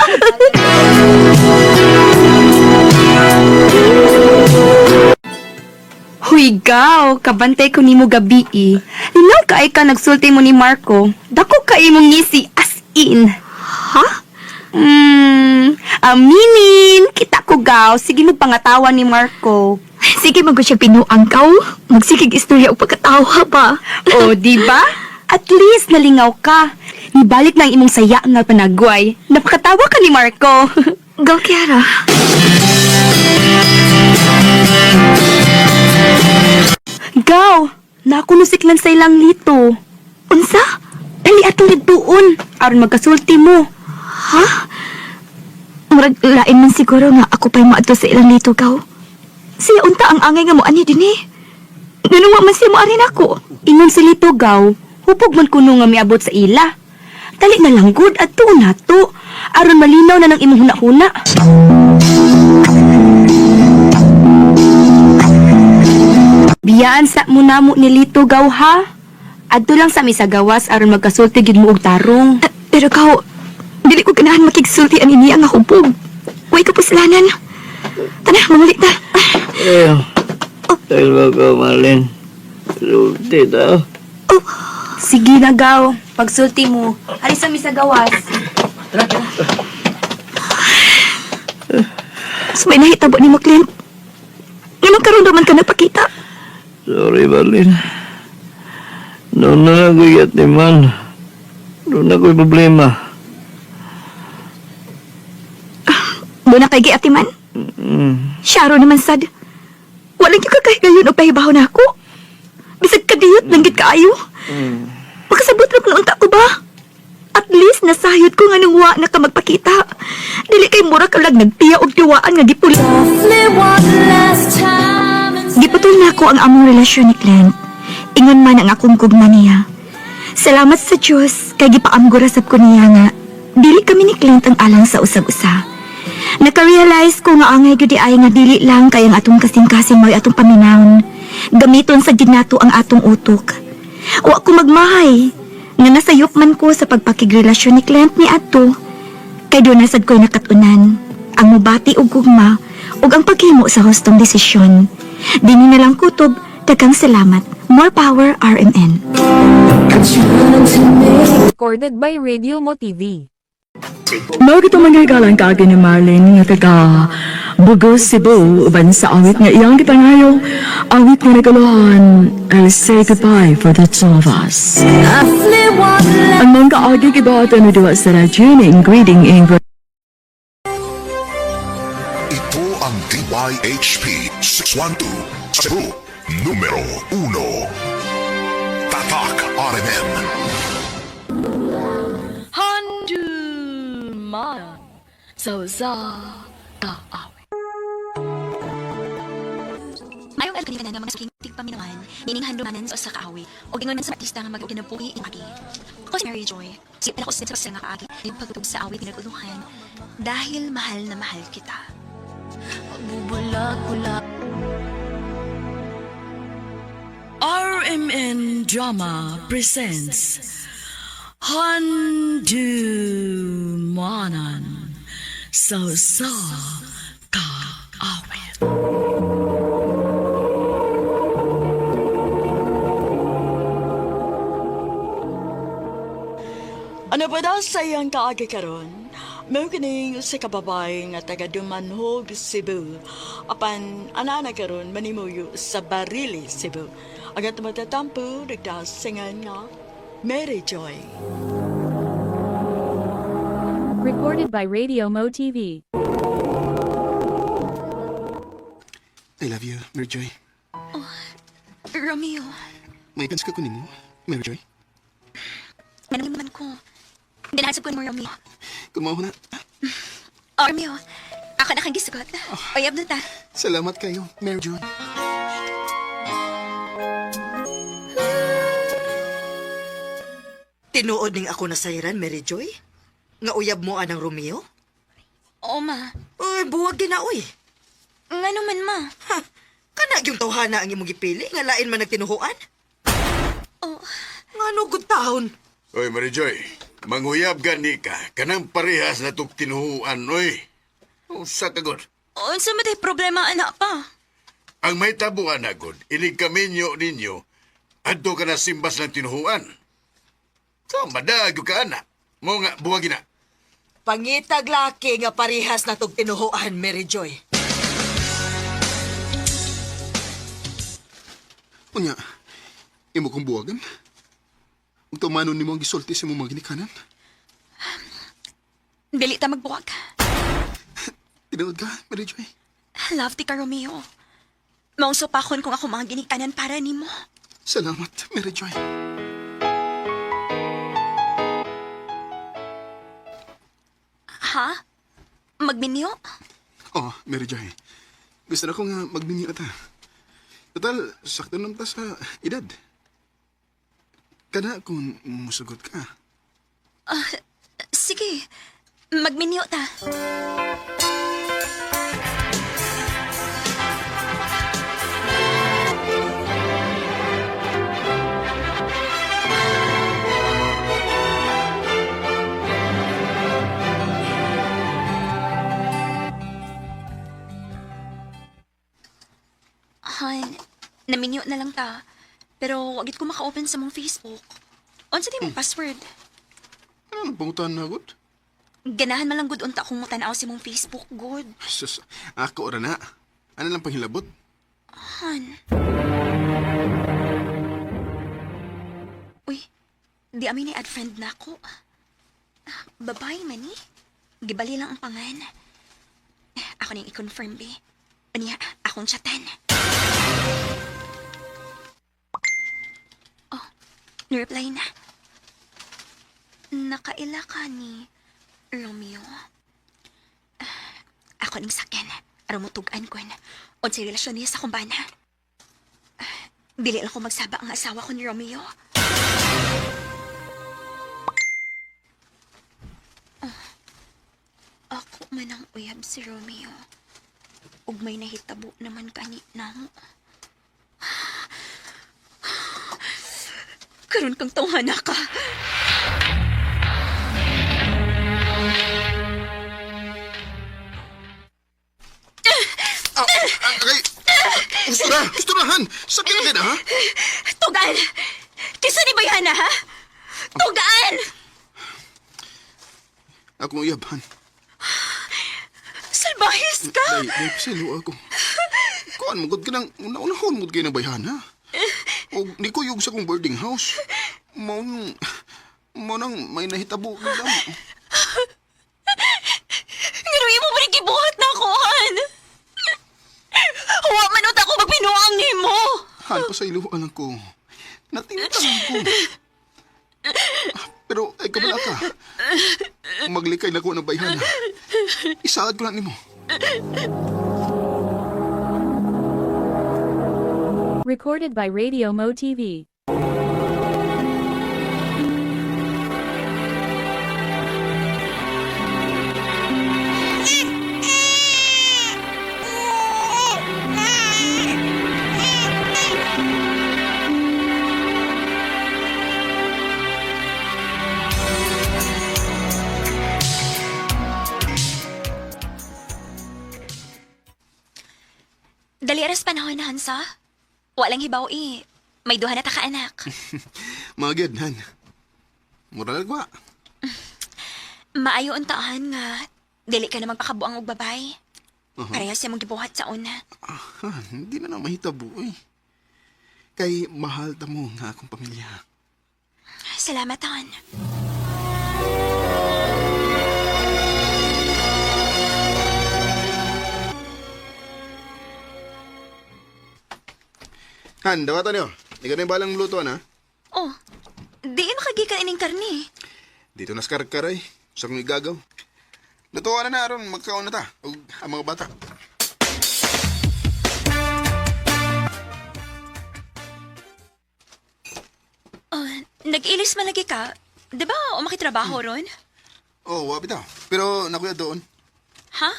Huy, gaw, kabantay ko nimo gabi eh. Linaw ka ay ka nagsulti mo ni Marco. Dako ka imong ngisi as in. Ha? Aminin, kita ko gaw. Sige mo pangatawa ni Marco. Sige, magod siya pinuang kaw. Magsigig istorya og pagkatawa pa. O, di ba? At least nalingaw ka. Nibalik na ang imong saya nga panagway. Napakatawa ka ni Marco. Go, Kiara. Gaw, nakunusiklan sa ilang lito. Unsa? Dali atong nagtuon aron magkasulti mo. Ha? Murag lain man siguro nga ako pa'y maadto sa ilang lito gaw. Siya unta ang angay nga mo ani dinhi. Nunong wa man siya mo ani nako. Ingon si Lito gaw, hupog man kuno nga miabot sa ila. Dali na lang gud adto nato aron malinaw na nang imong hunahuna. Biyaan sa mo namo ni Lito gaw ha. Adto lang sa mi sa gawas aron magkasulti gid mo og tarong. Pero gaw, dili ko ganahan makigsulti ani niya nga hubog. Way kapuslanan. Tana, mamuli ta. Eh, dahil ko, Marlene. Sulti ta. Sige na gaw, pagsulti mo. Ari sa mi sa gawas. So may nahitabo ni mo, Clint. Nganong karon man ka nagpakita? Sorry, Marlene. Doon na lang ko'y yatiman. Doon na ko'y problema. Doon na kay giatiman. Syaro naman sad. Walang yung kakahigayon o pahibaw na ako. Bisag kadiyot, langgit kaayo. Makasabot ra kung unta ko ba? At least nasayod ko nga nung wa na ka magpakita. Dili kay mura ka lang nagtiya og tiwaan nga gipul. Giputol na ako ang among relasyon ni Clint. Ingon man ang akong gugma niya. Salamat sa Diyos kay gipaamgura sab ko niya nga dili kami ni Clint ang alang sa usag-usa. Naka-realize ko nga angay gyud ay nga dili lang kay ang atong kasing-kasing mo'y atong paminawon. Gamiton sa ginato ang atong utok. Wa ko magmahay nga nasayop man ko sa pagpakigrelasyon ni Clint ni adto. Kay doon nasad ko'y nakatunan ang mubati og gugma ug ang paghimo sa hustong desisyon. Dini na lang kutob, daghang salamat. More power RMN. Recorded by Radio Mo TV. Mao gito mga galang kaagi ni Marlene nga taga Bugos, Cebu, uban sa awit nga iyang gipangayo, awit nga naguluhan, I'll say goodbye for the two of us. Ang mga kaagi gibuhatan ni duwa sa radyo ni Ingriding Ingrid. Ito ang DYHP 612 Cebu, numero 1. Tatak RMN. Handumanan sa usa ka awit. Mayong alkan nga mga suking tigpaminawan, nining handumanan sa usa ka awit, og ingon man sa artista nga mag-kinabuhi ing agi. Ako si Mary Joy, si ako sa sa nga kaagi, yung pagtug sa awit pinaguluhan, dahil mahal na mahal kita. RMN Drama presents Handumanan sa usa ka awit. Ano ba daw sa iyang kaagi karon? Mao kining usa ka babae nga taga Dumanhog, Cebu. Apan ana na karon manimuyo sa Barili, Cebu. Ang atong matatampo nagdasingan nga Mary Joy. Recorded by Radio Mo TV. I love you, Mary Joy. Romeo, May kans ka kunin mo, Mary Joy. manang naman ko. Dinasab ko mo, Romeo. Kumaw na. Oh, Romeo, ako na kang gisugot. Uyab na ta. Salamat kayo, Mary Joy. Tinuod ning ako nasayran, Mary Joy? Nga uyab mo anang Romeo? Oo, ma. Uy, buwag din na, uy. Nga naman, ma. Ha, kana yung tawhana ang imong gipili nga lain man nagtinuhuan? Oh. Ngano gud taon? Oy, Mary Joy, manguyab gani ka. Kanang parehas na tug tinuhuan, oy. Usa ka god. Unsa man tay problema, anak pa? Ang may tabuan na god, inig kaminyo ninyo, adto ka na simbas ng tinuhuan. So, madaag ka ana. Mo nga, buwagin na. Pangitag laki nga parehas na tog tinuhuan, Mary Joy. Unya, imo kong buwagan? Ug tumanon nimo ang gisulti sa imong mga ginikanan? Dili ta magbuwag. Tinuod ka, Mary Joy. Love ti ka, Romeo. Maungso pa kon kung ako mga ginikanan para nimo. Salamat, Mary Joy. Ha? Magminyo? Oh, Mary Joy. Gusto na ko nga magminyo ta. Total, sakto naman ta sa edad. Kana kung musugot ka. Ah, sige, magminyo ta. Han, naminyo na lang ta. Pero wagit ko maka-open sa mong Facebook. Unsa di mong password? Ano nang pangutan na, good? Ganahan man lang gud unta kung mutanaw sa mong Facebook, good. Sus, ako ora na. Ano lang panghilabot? Han. Uy, di amin ni add friend na ako. Ah, babae man ni. Gibali lang ang pangan. Ako nang i-confirm, be. Unya, akong chatan. Oh, nireply na. Nakaila ka ni Romeo. Ah, ako ning sakyan. Aron mo tugan kon. Unsay relasyon niya sa akong bana. Ah, dili lang ko magsaba ang asawa ko ni Romeo. Ah, ako man ang uyab si Romeo. Ug may nahitabo naman kani namo. Karon kang tawhana ka. Ah, ah, kay... Gusto na! Gusto na, Han! Sakit na din, ha? Tugan! Kisa ni Bayana, ha? Tugan! Akong uyab, Han. Salbahis ka! Day, day, pasilo ako. Kuan mo, gud ka nang, una-unahon mo kayo ng bayhan, ha? O, ni ko yung sa kong boarding house. Mao nang, mao nang may nahitabo. Gud lang. Pero imo pa rin gibuhat na ako, Han! Huwa man ako magpinuang nimo! Han, pasayloan lang ko. Natingtang ko. Pero, ay kabala ka. Maglikay na ko ng bayhan, ha? Isaad ko lang nimo. Recorded by Radio Mo TV. Dali aras panahon na, Hansa. Walang hibaw eh. May duha na ta ka anak. Mga gyud, Han. Mura lang ba? Maayo untaan nga. Dili ka na magpakabuang og babay. Parehas siya mong gibuhat sa una. Ah, Han, hindi na na mahitabo, eh. Kay mahal ta mo nga akong pamilya. Salamat, Han. Han, dawatan niyo. Ikaw na yung balang luto, ha? Oh, diin makagikan ining karne. Dito na sa karkaray. Sa kong igagaw. Lutuan na na aron magkaon na ta. Ug ang mga bata. Oh, nag-ilis man lagi ka. Di ba o makitrabaho ron? Oh, wa bitaw. Pero nakuya doon. Ha?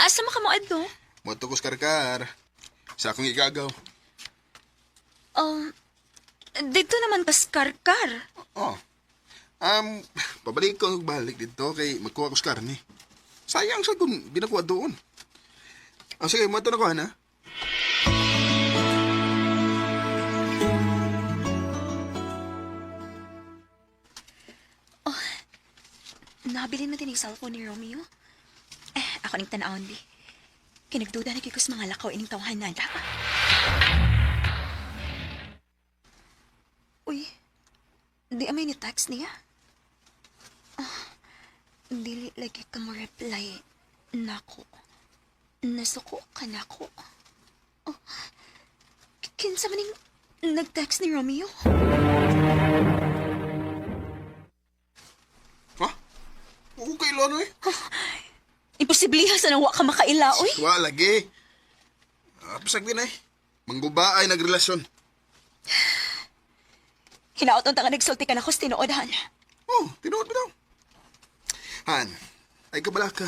Asa mo ka mo adto? Moto ko sa karkar. Sa akong igagaw. Um, dito naman kas karkar. Oh. Pabalik ko og balik dito kay magkuha ko sa karne. Sayang sa kung ginakuha doon. Ah, sige, moto na ko, ha? Nabilin man din yung cellphone ni Romeo. Eh, ako ning tanawon bi. Kinagduda na kay mga lakaw ining tawhanan. Uy, di amay ni text niya. Ah, dili lagi ka mo reply nako. Nasuko ka nako. Oh, kinsa man ning nag-text ni Romeo? Ha? Oo, kay Lolo eh. Imposible ha, sa wa ka makaila, uy. Wa lagi. Ah, pasag din eh. Mangguba ay nagrelasyon. Hinaot unta nga nagsulti ka na ko sa tinuod, han. Oh, tinuod ba daw? Han, ay kabala ka.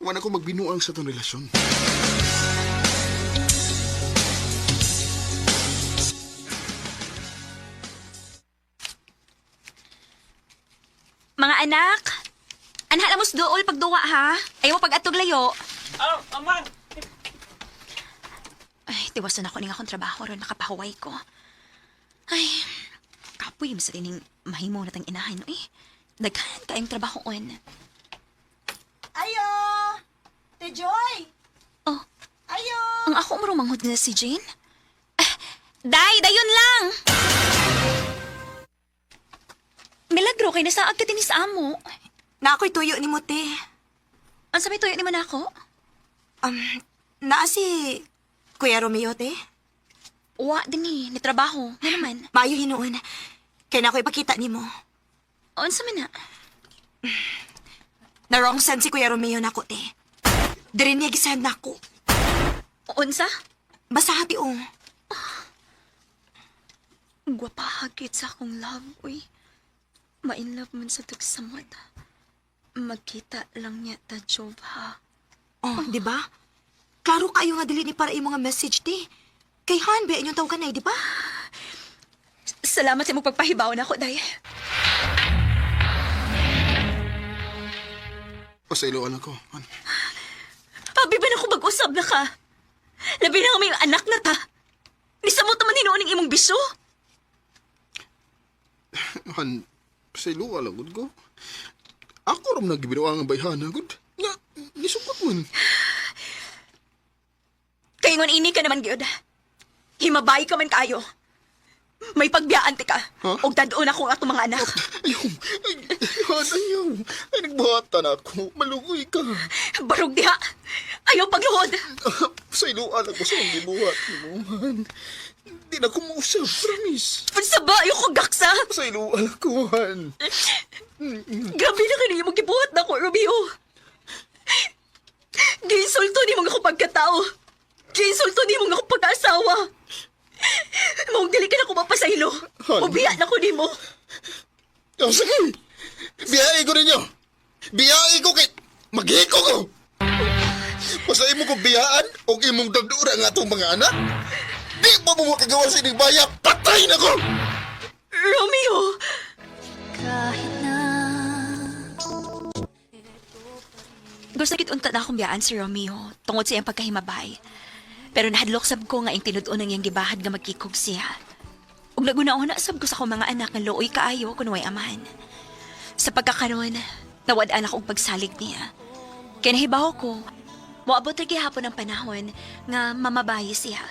Wala ko magbinuang sa tong relasyon. Mga anak, anha na mo sa duol pagduwa ha. Ayaw mo pag-atog layo. Ah, ama! Ay, tiwasan ako ning akong trabaho ron nakapahuway ko. Ay, kapoy mo sa tining mahimo na tang inahan no eh. Daghan kayong trabaho on. Ayo! Te Joy! Oh, Ayo! ang ako marumangod na si Jane? Ah, day, dayon lang! Milagro kay nasaag ka din sa amo. Na ako'y tuyo ni mo, te. Ang sabi tuyo ni man ako? Naa si Kuya Romeo, te. Wa din eh, ni trabaho. Nga naman. Maayo hinuon. Kaya na ako ipakita nimo. Unsa man na? Na wrong send si Kuya Romeo nako, te. Diri niya gisend nako. Unsa? Basta hati oh. Gwapahagit sa akong love, uy. Ma-in love man sa tagsamot. Magkita lang niya ta, Jova. Oh, di ba? Klaro kayo nga dili ni para imong nga message, te. Kay Han, ba inyong tawag kanay, di ba? Salamat sa imong pagpahibaw na ako, day. O sa iloan ako. Han. Abi ba na ako mag-usab na ka? Labi na nga may anak na ta. Nisamot naman hinuon ang imong bisyo. Han, sa iloan lang gud ko. Ako ram nagbinuang ang bayhana gud. Nga, nisukot man. Kaingon ini ka naman, gyud. Himabay ka man kayo. May pagbiyaan ti ka. Huh? Og dadon ako ang atong mga anak. Ayaw, ay, Han, ayaw. Ay, nagbuhatan ako. Malugoy ka. Barog diha. Ayaw pagluhod. Sa iloan ako sa akong gibuhat nimo, Han. Di na ko mausap, promise. Unsa ba? Ayaw ko gaksa. Sa iloan ako, Han. Grabe na kayo imong gibuhat na ko, Romeo. Giinsulto ni mo nga ako pagkatao. Giinsulto ni mo nga ako pagkaasawa. Maong dili ka na ko mapasaylo. Han. Ubiya na ko nimo. Oh, sige. Biyahe ko ninyo. Biyahe ko kay... Maghiko ko. Basta imo ko biyaan o imong dagdura ang atong mga anak. Di ba mo makagawa sa ining baya? Patay na ko! Romeo! Gusto kit unta na akong biyaan si Romeo tungod sa iyang pagkahimabay. Pero nahadlok sab ko nga ing tinud-on ang iyang gibahad nga magkikog siya. Ug naguna-una sab ko sa akong mga anak nga luoy kaayo kun way amahan. Sa pagkakaroon, nawad-an ako og pagsalig niya. Kaya nahibaw ko, moabot ra gihapon ang panahon nga mamabayi siya.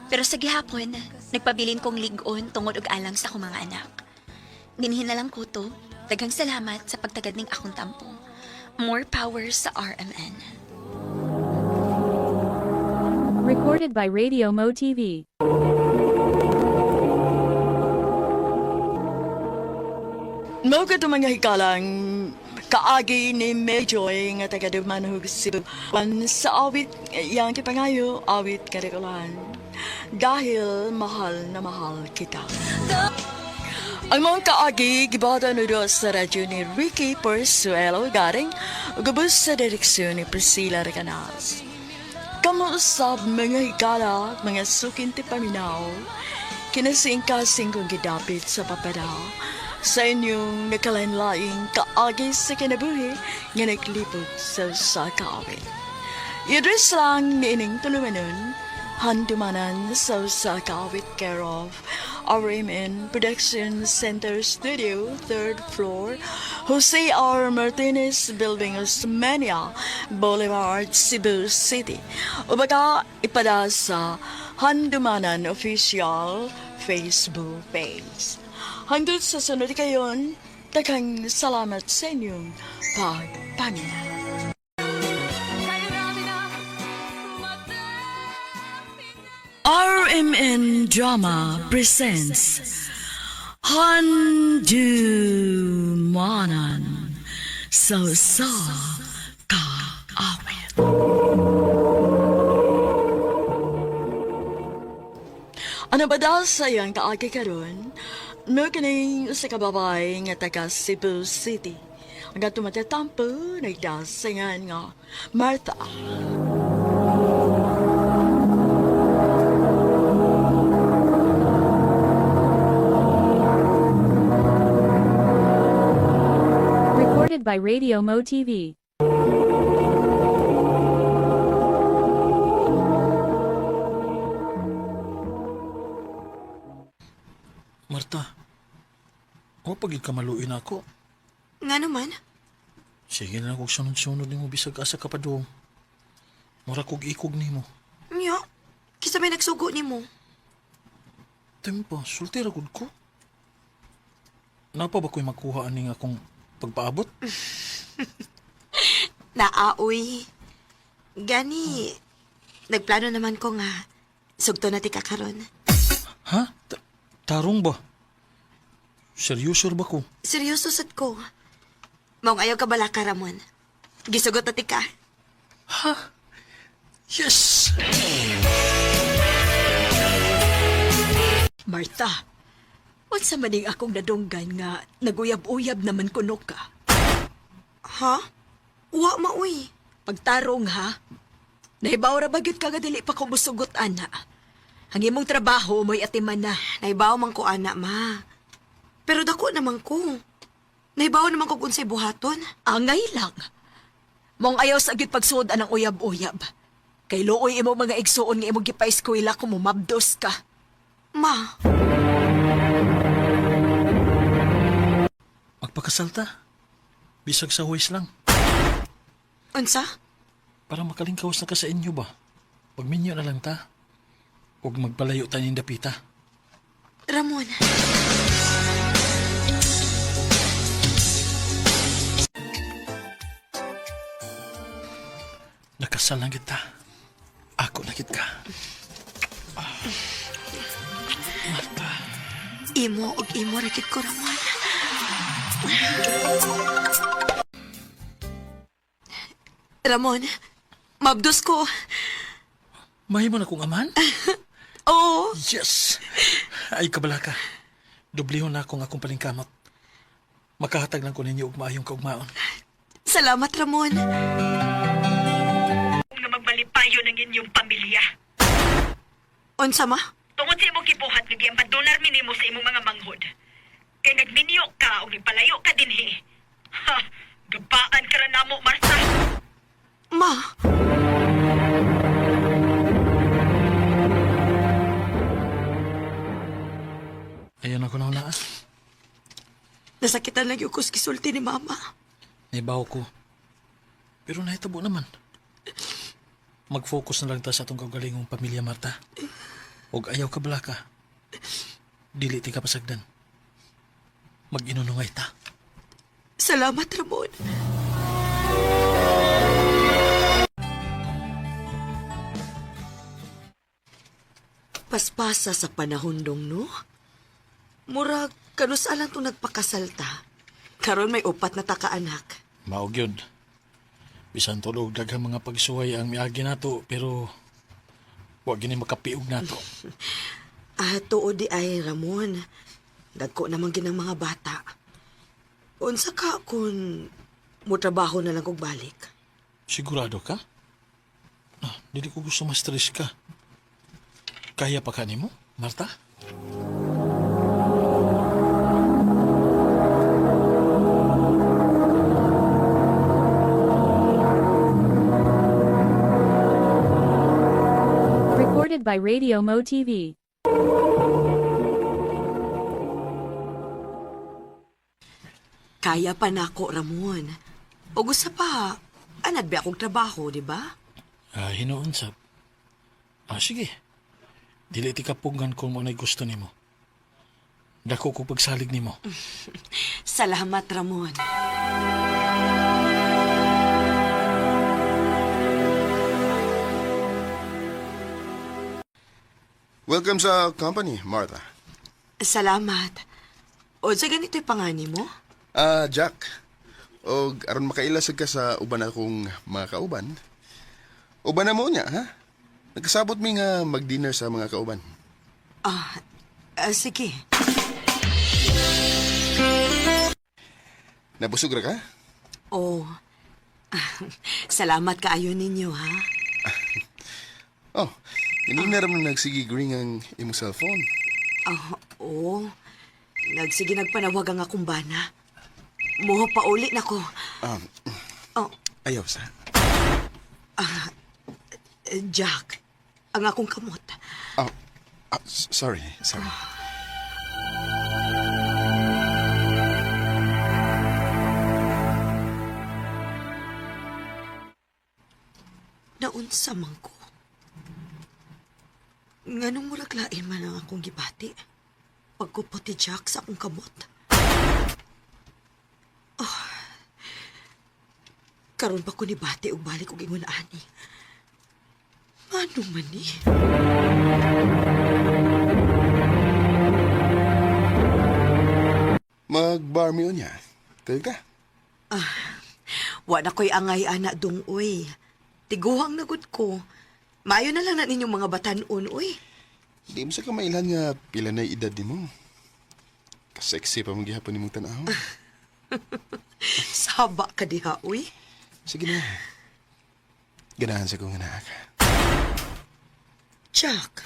Pero sa gihapon, nagpabilin kong lig-on tungod og alang sa akong mga anak. Dinhin na lang ko to. Daghang salamat sa pagtagad ning akong tampo. More power sa RMN. Recorded by Radio Mo TV. Mao kadto mga hikalang kaagi ni Medjoy nga taga Dumanhug Cebu. Pan sa awit yang kipangayo awit karikulan. Dahil mahal na mahal kita. Ang mga kaagi, gibata nudo sa radyo ni Ricky Porsuelo Garing, ug ubos sa direksyon ni Priscilla Recanas. Kamo usab mga higala, mga sukin ti paminaw, kinasingkasing kong gidapit sa papada, sa inyong nakalain-laing kaagi sa kinabuhi nga naglibog sa usa ka awit. I-address lang niining tulumanon, Handumanan sa usa ka awit, care of RMN Production Center Studio, 3rd floor, Jose R. Martinez Building, Osmeña Boulevard, Cebu City. O baka ipada sa Handumanan Official Facebook page. Hangtod sa sunod kayon, daghang salamat sa inyong pagpaminaw. RMN Drama presents Handumanan sa sa kaawit. Ano ba daw sa iyang kaagi karon? Mo kining sa kababay nga taga Cebu City. Ang tumatatampo nagdasingan nga Martha. Recorded by Radio Mo TV. Marta, o pagid ka maluin ako. Nga naman. Sige na kog sunod-sunod nimo bisag asa ka pa doong. Mura kog ikog nimo. Nya, kisa may nagsugo nimo. Tempo, sulti ra gud ko. Napa ba ko'y makuha aning akong pagpaabot? Naaoy. Gani, nagplano naman ko nga, sugto na ti ka karon. Ha? Tarong ba? Seryoso ba ko? Seryoso sad ko. Maong ayaw ka bala ka, Ramon. Gisugot na ti ka. Ha? Yes! Martha, unsa maning akong nadunggan nga naguyab-uyab naman kuno ka? Ha? Wa maoy. Pagtarong ha? Nahibaw ra ba gyud ka nga dili pa ko musugot ana? Ang imong trabaho mo'y atiman na. Naibaw man ko ana, ma. Pero dako naman ko. Naibaw naman ko kung unsay buhaton. Angay lang. Mong ayaw sa gyud pagsuod anang uyab-uyab. Kay luoy imo mga igsuon nga imong gipa-eskwela kung mumabdos ka. Ma, Magpakasal ta. Bisag sa huwis lang. Unsa? Para makalingkawas na ka sa inyo ba? Pagminyo na lang ta. Huwag magpalayo tayo ng dapita. Ramon. Nakasal lang kita. Ako na kita. Ah. Marta. Imo og imo ra gid ko, Ramon. Ramon, mabdos ko. Mahimo na kong aman? Oo. Yes! Ay, kabala ka. Dublihon na akong akong palingkamot. Makahatag lang ko ninyo og maayong kaugmaon. Salamat, Ramon. Nga magbalipayo ng inyong pamilya. Unsa ma? Tungod sa imong gibuhat nga giambandonar mi nimo sa imong mga manghod. Kay nagminyo ka og nagpalayo ka dinhi. Ha, gabaan ka ra namo, Martha. Ma. Ayan ako na una. ah. Nasakitan lang yung kus gisulti ni mama. Naibaw ko. Pero nahitabo naman. Mag-focus na lang ta sa atong kaugalingong pamilya, Marta. Og ayaw ka bala ka. Dili ti ka pasagdan. Mag-inunungay ta. Salamat, Ramon. Paspasa sa panahon dong, no? Murag, kanus alang itong nagpakasal ta. Karon may upat na taka-anak. Maog yun. Bisan tulog daghang mga pagsuway ang miagi nato pero wa gini makapiog nato. Ah, tuod di ay, Ramon. Dagko naman ginang mga bata. Unsa ka kung motrabaho na lang kog balik? Sigurado ka? Ah, dili ko gusto ma-stress ka. Kaya pa ka nimo, Marta? Recorded by Radio Mo TV. Kaya pa nako, Ramon. O gusto pa, anad ba akong trabaho, di ba? Ah, hinuon sab. Ah, sige. Dili ti kapugan kung mo na'y gusto nimo. Dako ko pagsalig nimo. Salamat, Ramon. Welcome sa company, Martha. Salamat. O sa ganito'y pangani mo? Ah, Jack. Og aron makaila sad ka sa uban akong mga kauban. Uban na mo niya, ha? Nagkasabot mi nga mag-dinner sa mga kauban. Ah, sige. Nabusog ra ka? Oh. Salamat kaayo ninyo, ha? Oh, kanina ra man nagsige ring ang imong cellphone. Ah, oo. Nagsige nagpanawag ang akong bana. Muho pauli na ko. Oh, Ayaw sa. Jack, ang akong kamot. Oh, sorry, sorry. Naunsa man ko. Nganong murag lain man ang akong gibati. Pagkupot ni Jack sa akong kamot. Oh. Karon pa ko ni bati og balik og ingon ani. Ano man ni? Mag-bar mi unya. Tayo ka. Wa na ko'y angay ana dong uy. Tiguhang nagud ko. Maayo na lang na ninyong mga batanon uy. Di mo sa kamailan nga pila na edad nimo. Kasexy pa mong gihapon nimong tan-aw. Saba ka diha uy. Sige na. Ganahan sa kong anak. Jack.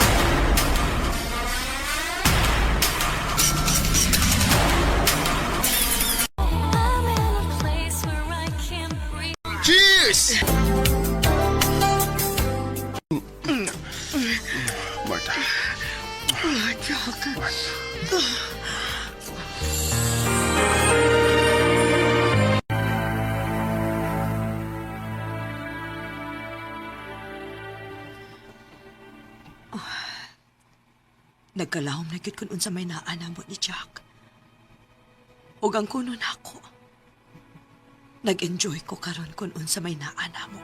Cheers! Marta. Ah, Jack. Nagkalahom na gyud kun unsa may naa namo ni Jack. Ug ang kuno nako. Nag-enjoy ko karon kun unsa may naa namo.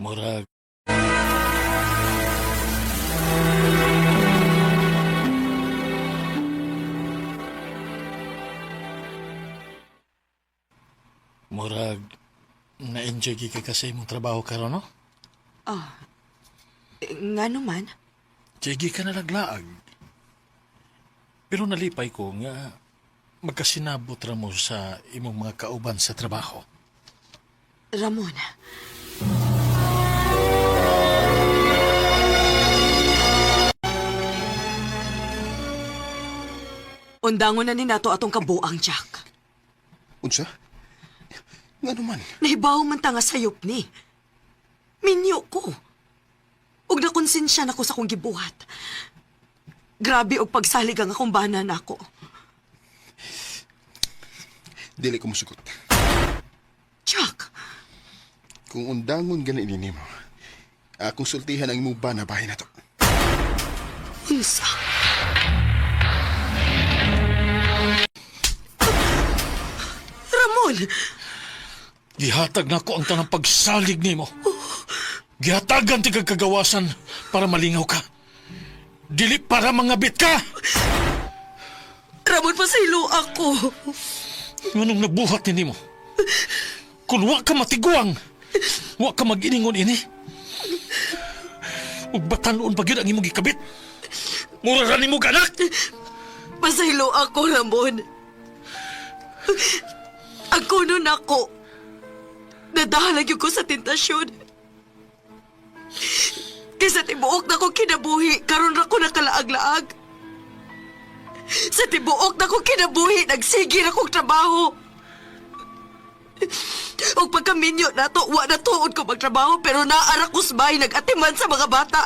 Murag Murag na-enjoy gyud ka sa imong trabaho karon, no? Ah. Ngano man? Sige ka nalaglaag. Pero nalipay ko nga magkasinabot ra mo sa imong mga kauban sa trabaho. Ramon. Undangon na ni nato atong kabuang, Jack. Unsa? Nga naman? Nahibaw man ta nga sayop ni. Minyo ko. Ug nakonsensya na ko sa akong gibuhat. Grabe og pagsalig ang akong bana nako. Dili ko musugot. Jack, Kung undangon gani ini nimo, akong sultihan ang imong bana bahin na to. unsa? Ramon! Gihatag nako ang tanang pagsalig nimo. Gihatagan ti kag kagawasan para malingaw ka. Dili para mangabit ka. Ramon, pasaylo ako. Nganong nabuhat ni nimo? Kung wa ka matiguang, wa ka mag-iningon ini. Ug batanon pa gyud ang imong gikabit. Mura ra nimo anak. Pasaylo ako, Ramon. Ang kuno nako. Nadahalag yun ko sa tentasyon. Kaysa tibuok na ko kinabuhi, karon ra ko nakalaag-laag. Sa tibuok na ko kinabuhi, nagsige ra kong trabaho. Og pagkaminyo na to, wa na tuod ko magtrabaho, pero naara ko sabay, nag-atiman sa mga bata.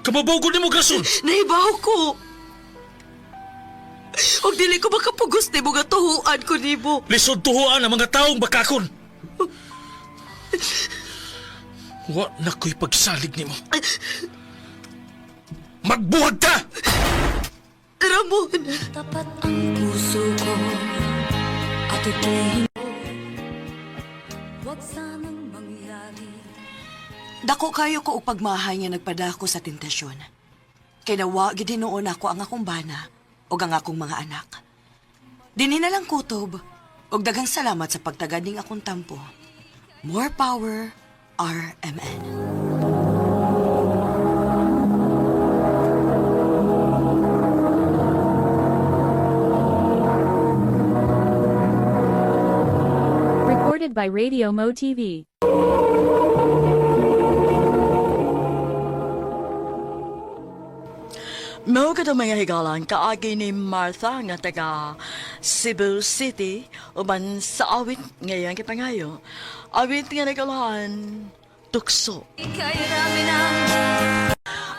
Kamabaw ko nimo grason. Nahibaw ko. Og dili ko makapugos nimo nga tuhuan ko nimo. Lisod tuhuan ang mga taong bakakon. Wa na ko'y pagsalig nimo. Magbuhag ka! Ramon! Tapat ang puso ko at ito'y huwag sanang mangyari. Dako kayo ko og pagmahay nga nagpadako sa tentasyon. Kay nawa gid hinuon ako ang akong bana ug ang akong mga anak. Dinhi na lang kutob ug daghang salamat sa pagtagad ning akong tampo. More power, RMN. Recorded by Radio Mo TV. Mao kadto mga higalan kaagi ni Martha nga taga Cebu City uban sa awit ngayon gipangayo. Awit nga nagalahan Tukso.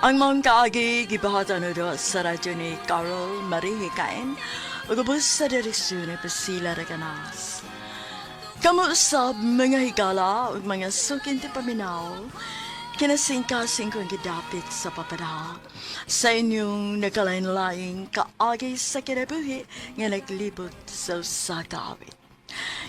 Ang mga kaagi gibahatan do sa radyo ni Carol Marie Hikain ug ubos sa direksyon ni Priscilla Recanas. Kamo usab mga higala ug mga sukin ti paminaw, kinasingkasing kong gidapit sa papada sa inyong nagkalain-laing kaagi sa kinabuhi nga naglibot sa usa ka awit.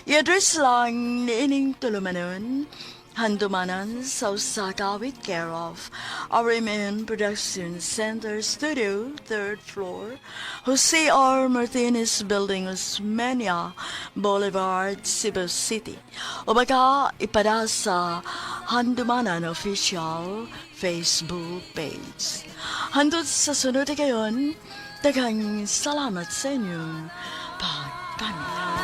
I-address lang niining tulumanon, Handumanan sa usa ka awit, care of RMN Production Center Studio, 3rd floor, Jose R. Martinez Building, Osmeña Boulevard, Cebu City. O baka ipada sa Handumanan Official Facebook page. Hantod sa sunod kayon, daghang salamat sa inyong pagpaminaw.